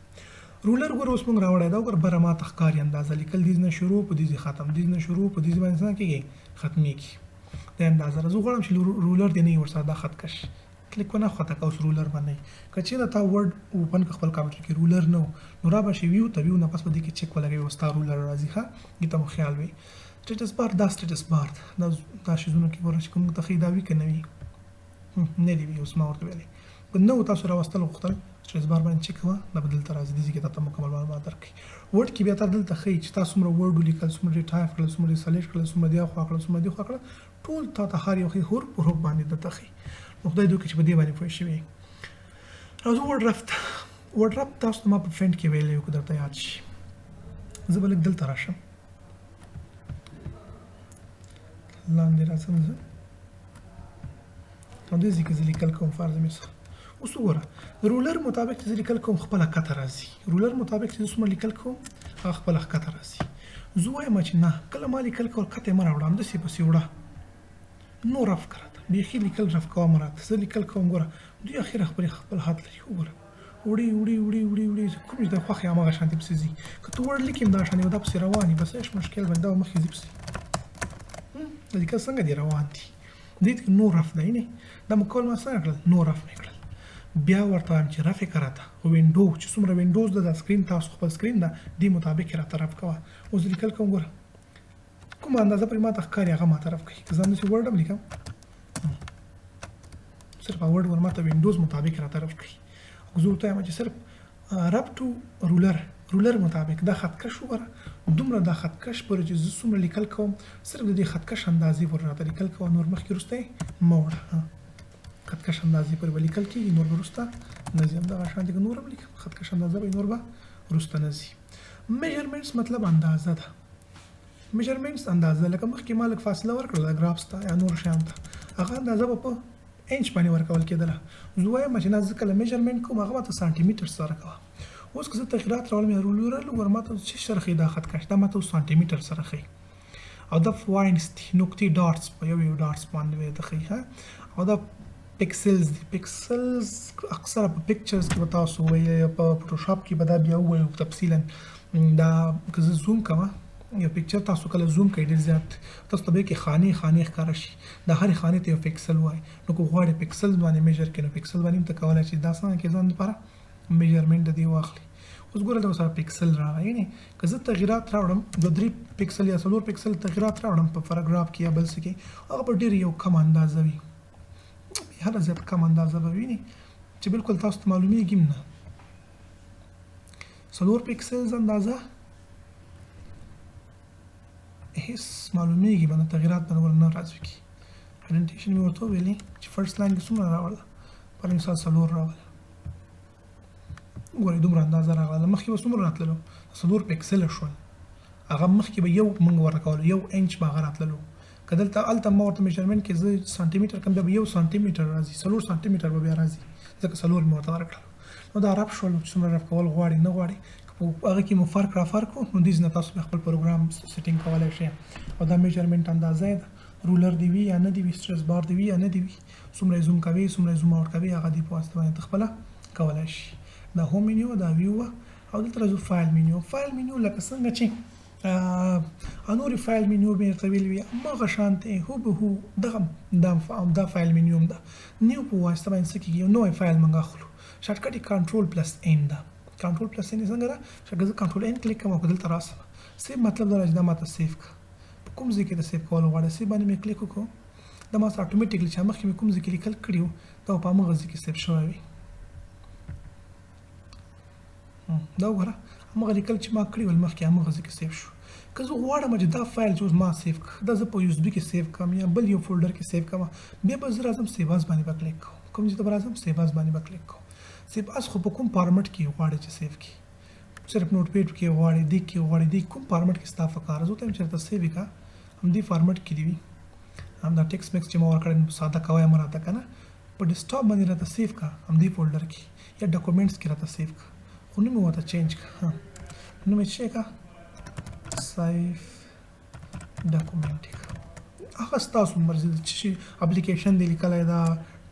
رولر ګوره اوس موږ راوړی دا، وګوره بره ماته ښکاري اندازه لیکل، دې نه شروع په دې ختم، دې نه شروع په دې باندې څنګه کېږي ختمېږي دا اندازه. زه غواړم چې رولر دې نه وي ورسره، دا خط کش کلیک ونه خطا که اوس رولر باندې که چیرې تا ورډ اوپن که خپل کمپیوټر کې رولر نه و، نو را به شي ویو ته، ویو نه پس په دې کې چک ولګوي اوس تا رولر راځي. ښه، دې ته مو خیال وي. سټیټس بار، دا سټیټس بار ده، دا شیزونو کې ګوره چې کوم ته ښیي دا وي که نه وي، نه دی وي. اوس ما ورته ویلی که نه و تاسو راوستل غوښتل سټیټس بار باندې چک کوه، دا به دلته راځي، دې ځای کې تاته مکمل معلومات درکوي. ورډ کې بیا تا دلته ښیي چې تاسو څومره ورډ ولیکل، څومره دې ټایپ کړل، څومره دې سلیکټ کړل، څومره دې اخوا کړل، څومره دې خوا کړل، ټول تا ته هر یو ښیي، حرف په حرف باندې درته ښیي. نو خدای دې وکړي چې په دې باندې پوه شوي. راځو ورډ رفت. Word wrap تاسو ته ما په font کې ویلی که درته یاد شي. زه به لږ دلته راشم، لاندې راځم زه او دې ځای کې زه لیکل کوم. فرض مثال اوس وګوره، د ruler مطابق چې زه لیکل کوم خپله کښته راځي. Ruler مطابق چې زه څومره لیکل کوم هغه خپله ښکته راځي. زه وایم چې نه، کله ما لیکل کول کښته یې مه راوړه، همداسې پسې وړه. نو رف که راته بیخي لیکل رف کوه مه راته. زه لیکل کوم، ګوره دوی اخره خپل خپل حد لري. وګوره وړي وړي وړي وړي وړي، کوم چې د خوښې هماغه شانتې پسې ځي. که ته وړ لیکې هم دغه شان دی، دا پسې روان وي، بس هېڅ مشکل به دا مخکې ځي پسې. د لیکل څنګه دی روان دي، دې ته no wrap دی. نه دا مو کول ما څنګه کړل، no wrap مې کړل. بیا ورته وایم چې wrap یې که راته window چې څومره windows ده، دا screen تاسو خپل screen ده، دې مطابق یې راته wrap کوه. اوس زه لیکل کوم، ګوره کومه اندازه پرې ماته ښکاري هغه ماته wrap کوي. که زه همداسې Word هم لیکم، صرف Word ور ماته windows مطابق راته wrap کوي. او زه ورته وایم چې صرف wrap to ruler، ruler مطابق دا خطکش وګوره، دومره دا خطکش پورې چې زه څومره لیکل کوم صرف د دې خطکش اندازې پورې راته لیکل کوه، نور مخکې وروسته یې مه وړه. خطکش اندازې پورې به لیکل کېږي، نور به وروسته نه ځي. همدغه شان دی که نور هم لیکم، خطکش اندازه به نور به وروسته نه ځي. Measurements مطلب اندازه ده. Measurements اندازه، لکه مخکې ما لږ فاصله ورکړله graphs ته یا نورو شیانو ته، هغه اندازه به په انچ باندې ورکول کېدله. زه وایم چې نه، زه کله measurement کوم هغه ماته سانتي سره کوه. اوس که زه تغییرات راوړم یا ruler وګوره ماته څه سره ښیي، دا خط کش دا ماته اوس سانتي سره ښیي. او دا points دي، نقطې dots په یو یو dots باندې به ته ښیي. او دا pixels دي. Pixels اکثره په pictures کې به تاسو وایي، په Photoshop کې به دا بیا ووایو تفصیلا. دا که زه zoom کوم یو picture، تاسو کله zoom کوئ ډېر زیات تاسو ته به کې خانې خانې ښکاره شي، دا هرې خانې ته یو پکسل وایي. نو که غواړې پکسل باندې measure کړې نو پکسل باندې هم ته کولی شې دا څنګه کې ځان لپاره measurement د دې واخلې. اوس ګوره دا سره پکسل راغی، یعنې که زه تغییرات راوړم دوه درې پکسل یا څلور پکسل تغییرات راوړم په paragraph کې یا بل څه کې، هغه به ډېر یو کم اندازه وي، هره زیات کم اندازه به وي چې بالکل تاسو ته معلومیږي هم نه. څلور pixels اندازه هیڅ معلومیږي به نه، تغییرات به نه راځي. کې indentation مې ورته وویلې چې first line کې څومره راوړله، پر مثال څلور راوړله. ګورئ دومره اندازه راغله. مخکې به څومره راتللو، څلور پکسله شول. هغه مخکې به یو موږ ورته کولو یو انچ به هغه راتللو. که دلته هلته ما ورته measurement کې زه سانتي متر کوم، بیا به یو سانتي متر راځي، څلور سانتي متر به بیا راځي، ځکه څلور مې ورته ورکړل. نو دا wrap شول، چې څومره wrap کول غواړي نه غواړي، که په هغه کې مو فرق را فرق کړو نو دې ځای نه تاسو بیا خپل پروګرام setting کولی شئ. او دا measurement اندازه یې ده، ruler دی وي یا نه دی وي، status bar دی وي یا نه دی وي، څومره یې zoom کوي څومره یې zoom out کوي، هغه دې په واسطه باندې ته خپله کولی شي. دا home menu، دا view، او دلته راځو file menu. File menu لکه څنګه چې نورې file menu مې درته ویلي وي هماغه شان دی، هو به هو دغه دا file menu هم ده. New په واسطه باندې څه کېږي، یو نوی فایل موږ اخلو. Shortcut یې control plus N ده. Control plus N یې څنګه ده؟ که زه control N click کوم او که دلته راسم، save مطلب دا چې دا ماته save کړه، په کوم ځای کې د save کول غواړې. Save باندې مې کلیک وکړو، دا ما سره automatically چې مخکې مې کوم ځای کې لیکل کړي وو دا په هماغه ځای کې save شوی وي. دا وګوره هماغه لیکل چې ما کړي ول مخکې هماغه ځای کې save شو. که زه غواړم چې دا فایل چې اوس ما save کړ دا زه په USB کې save کړم یا بل یو folder کې save کړم، بیا به زه راځم save as باندې به کلیک کوم. کوم ځای ته به راځم؟ Save as باندې به کلیک کوم. Save as خو په کوم format کې غواړې چې save کړي، صرف Notepad کې غواړې، دې کې غواړې، دې کوم format کې ستا فکر زه ته چېرته save یې کړه، همدې format کې دی وي. همدا text مکس چې ما ورکړی ساده کوی مه راته که نه، په desktop باندې راته save کړه همدې folder کې یا documents کې راته save کړه، خو نوم یې ورته change کړه. نوم یې څه کړه؟ Save document. هغه ستاسو مرضي ده چې اپلیکیشن دی لیکلی ده،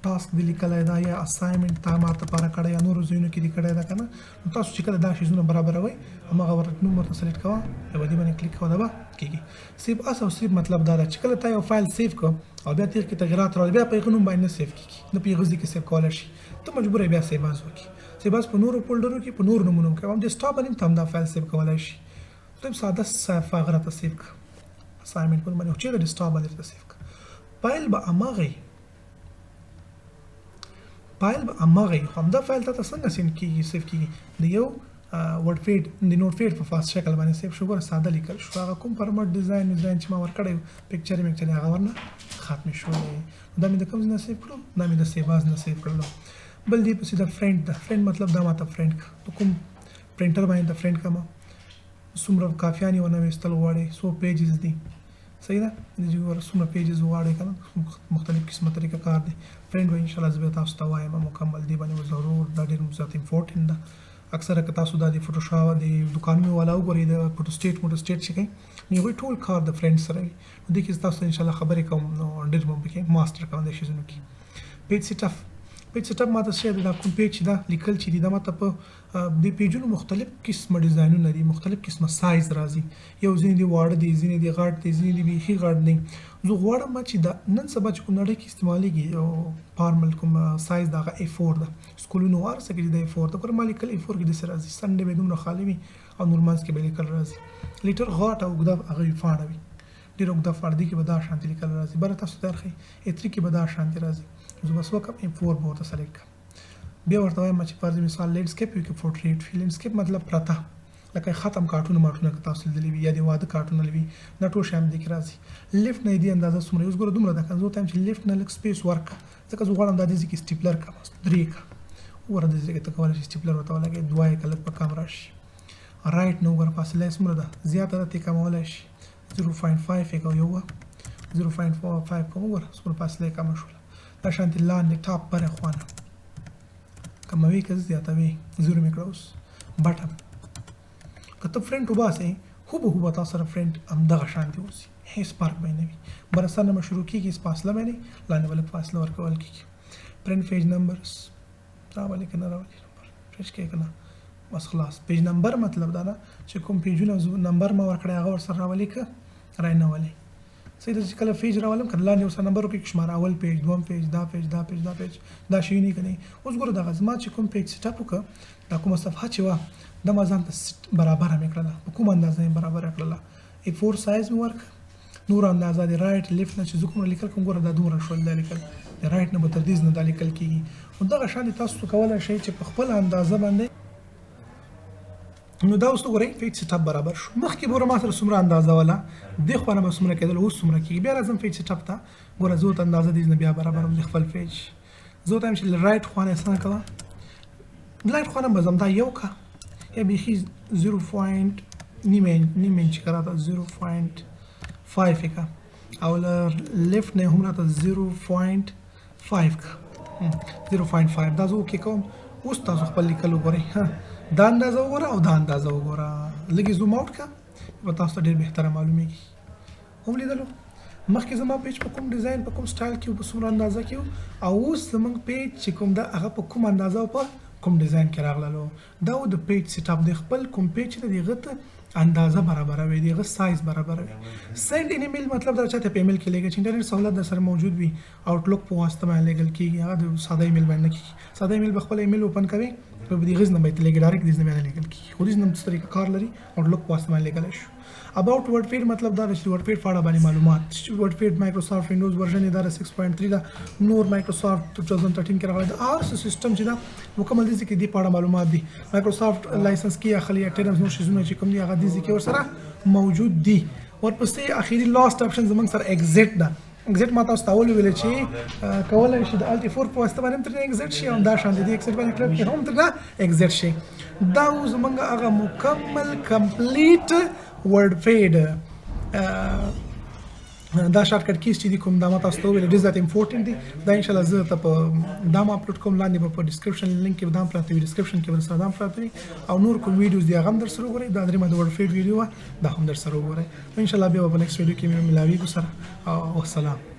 task دی لیکلی ده، یا assignment تا ماته لپاره کړی یا نورو ځایونو کې دی کړی ده که نه. نو تاسو چې کله دا شیزونه برابروئ هماغه ورته نوم ورته select کوه، بیا به دې باندې کلیک کوه، دا به کېږي. Save as او save مطلب دا ده چې کله تا یو فایل save کړ او بیا تېر کې تغییرات راوړي، بیا په هغه نوم باندې نه save کېږي، نه په هغه ځای کې save کولی شي، ته مجبور یې بیا save as وکړي. Save as په نورو folder و کې په نورو نومونو کې هم desktop باندې هم ته همدا فایل save کولی شي. ته ساده هغه راته save کړه assignment په نوم باندې، خو چېرته desktop باندې راته save کړه. فایل به هماغه وي، فایل به هماغه وي، خو همدا فایل تا ته څنګه send کېږي save کېږي؟ د یو WordPad د Notepad په فاست شکل باندې save شو. ګوره ساده لیکل شو، هغه کوم format design design چې ما ورکړی picture میکچر هغه ورنه ختمې شولې. دا مې د کوم ځای نه save کړو؟ دا مې د save as نه save کړلو. بل دې پسې د فرنټ ده. فرنټ مطلب دا ماته فرنټ کا په کوم پرنټر باندې د فرنټ کما، څومره کافیانې ونه ویستل غواړي، څو پیجز دي. صحیح ده، د دې ور څومره پیجز غواړي کنه، مختلف قسمه طریقه کار دی. فرنټ به ان شاء الله زه به تاسو ته وایم مکمل دی باندې ضرور، دا ډیر زیات امپورټنت ده. اکثره که تاسو دا د فوټوشاپ د دکانونو والا وګورئ، د فوټو سټیټ موټو سټیټ چې کوي، نو هغوی ټول کار د فرنټ سره وي. نو دې کې تاسو ان شاء الله خبرې کوم، نو ډېر به پکې ماستر کوم د شیزونو کې. پیج سیټ اپ، پیج سیټ اپ ماته څه دا کوم پیج چې دا لیکل چې دي، دا ماته په دې پیجونو مختلف قسمه ډیزاینونه دي، مختلف قسمه سایز راځي. یو ځینې دي واړه دي، ځینې دي غټ دي، ځینې دي بیخي غټ دي. زه غواړم چې دا نن سبا چې کوم نړۍ کې استعمالېږي یو فارمل کوم سایز، دا هغه A4 ده. سکولونو هر څه کې د A4 ده. ګوره ما لیکل A4 کې داسې راځي، څنډې به یې دومره خالي وي او نور منځ کې به لیکل راځي. لیټر غاټه او اوږده هغه وي، فاڼه وي ډېره اوږده فاڼه، دې کې به دا شانتې لیکل راځي. بله تاسو ته ښیي A3 کې به دا شانتې راځي. زه به څه وکړم، A4 به ورته سلیکټ کړم. بیا ورته وایم چې فرض مثال لینډسکیپ وي که پورټریټ وي. لینډسکیپ مطلب پرته لکه ختم کارټونه مارټونه که تاسو لیدلي وي یا د واده کارټونه وي، دا ټول شیان دې کې راځي. لیفټ نه دې اندازه څومره، اوس ګوره دومره ده که زه ورته وایم چې لیفټ نه لږ سپیس ورکړه، ځکه زه غواړم دا دې ځای کې سټیپلر کړم، درې کړه. وګوره دې ځای کې ته کولی شې سټیپلر ورته ولګوې، دوه یې که لږ په کم راشي. رایټ نه وګوره فاصله یې څومره ده، زیاته ده، ته یې کمولی شې، 0.5 یې کوه، یو 0.5 کوم، وګوره څومره فاصله یې کمه شوله. دا شانتې لاندې ټاپ پرې خوا نه کموي که زیاتوي، زیرو مې کړه. اوس بټن که ته فرنټ وباسې، هوبهو به تا سره فرنټ همدغه شان دی اوسي، هېڅ فرق به یې نه وي. بره سر نه به شروع کېږي، هېڅ فاصله به نه، لاندې به لږ فاصله ورکول کېږي. پرنټ پیج نمبرز راولي که نه راولي، نمبر فرش کوي که نه، بس خلاص. پیج نمبر مطلب دا ده چې کوم پیجونه نمبر ما ورکړی هغه ورسره راولي که رای نه ولي. صحیح ده چې کله پیج راولم که لاندې ورسره نمبر وکړي، شمار اول پیج، دوم پیج، دا پیج، دا پیج، دا پیج، دا شی نه کني. اوس ګوره دغه زما چې کوم پیج سیټ اپ وکړه، دا کومه صفحه چې وه دا ما ځان ته برابره مې کړله، په کومه اندازه یې برابره کړله، A4 سایز مې ورکړ، نور اندازه د رایټ لیفټ نه چې زه کومه لیکل کوم، ګوره دا دومره شول، دا لیکل د رایټ نه به تر دې نه دا لیکل کېږي. نو دغه شان تاسو کولی شئ چې په خپله اندازه باندې. نو دا اوس وګورئ پیج سیټ اپ برابر شو. مخکې ګوره ما سره څومره اندازه وله، دې خوا نه به څومره کېدل، اوس څومره کېږي. بیا راځم پیج سیټ اپ ته، ګوره زه ورته اندازه دې نه بیا برابروم د خپل پیج. زه ورته وایم چې له رایټ خوا نه یې څنګه کوه، رایټ خوا نه به ځم دا یو که یا بیخي 0. نیم انچ که راته 0.5 یې که، او له لیفټ نه یې هم راته 0.5 که، 0.5 دا زه اوکې کوم. اوس تاسو خپل لیکل وګورئ، دا اندازه وګوره او دا اندازه وګوره، لږ یې زوم اوټ کړه به تاسو ته ډېر بهتره معلومیږي. هم لیدلو مخکې زما پیج په کوم ډیزاین په کوم سټایل کې په څومره اندازه کې او اوس زمونږ پیج چې کوم ده هغه په کوم اندازه او په کوم ډیزاین کې راغللو. دا و د پیج سیټ اپ د خپل کوم پیج چې د هغه ته اندازه برابروي، د هغه سایز برابروي. سند ان ایمیل مطلب دا چاته په ایمیل کې لېږي چې انټرنیټ سهولت در سره موجود وي، آوټلوک په واسطه باندې لېږل کېږي، هغه د ساده ایمیل باندې نه کېږي. ساده ایمیل به خپل ایمیل اوپن کوي، په دې غز نه به لېږي، ډایرکټ دې نه باندې لېږل کېږي، خو دې نه څه طریقه کار لري، آوټلوک په واسطه باندې لېږلی شو. اباوټ ورډ پیډ مطلب دا چې ورډ پیډ په اړه باندې معلومات، ورډ پیډ مایکروسافټ وینډوز ورژن یې دا 6.3 ده، نور مایکروسافټ 2013 کې راغلی ده، هر څه سیستم چې ده مکمل دې کې دې په اړه معلومات دي. مایکروسافټ لایسنس کې اخلي یا ټرمز نور شیزونه چې کوم دي هغه دې کې ورسره موجود دي. ورپسې اخیری لاست اپشن زمونږ سره اگزیټ ده. اگزیټ ما تاسو ته اول ویل چې کولی شي د الټ 4 په واسطه باندې هم ترې اگزیټ شي، او دا شان د دې اگزیټ باندې کلیک کړئ هم ترې اگزیټ شي. دا و زمونږ هغه مکمل کمپلیټ ورډ پیډ. دا شارټ کټ کیز چې دي کوم دا ما تاسو ته وویل ډېر زیات امپورټنټ دي. دا ان شاء الله زه ته په دا ما اپلوډ کوم، لاندې به په ډیسکرپشن لینک کې به دا هم پراته وي، ډیسکرپشن کې به درسره دا هم پراته وي، او نور کوم ویډیوز دي هغه هم درسره وګورئ. دا درېیمه د ورډ پیډ ویډیو وه، دا هم درسره وګورئ. ان شاء الله بیا به په نیکسټ ویډیو کې مې ملاویږو سره، او والسلام.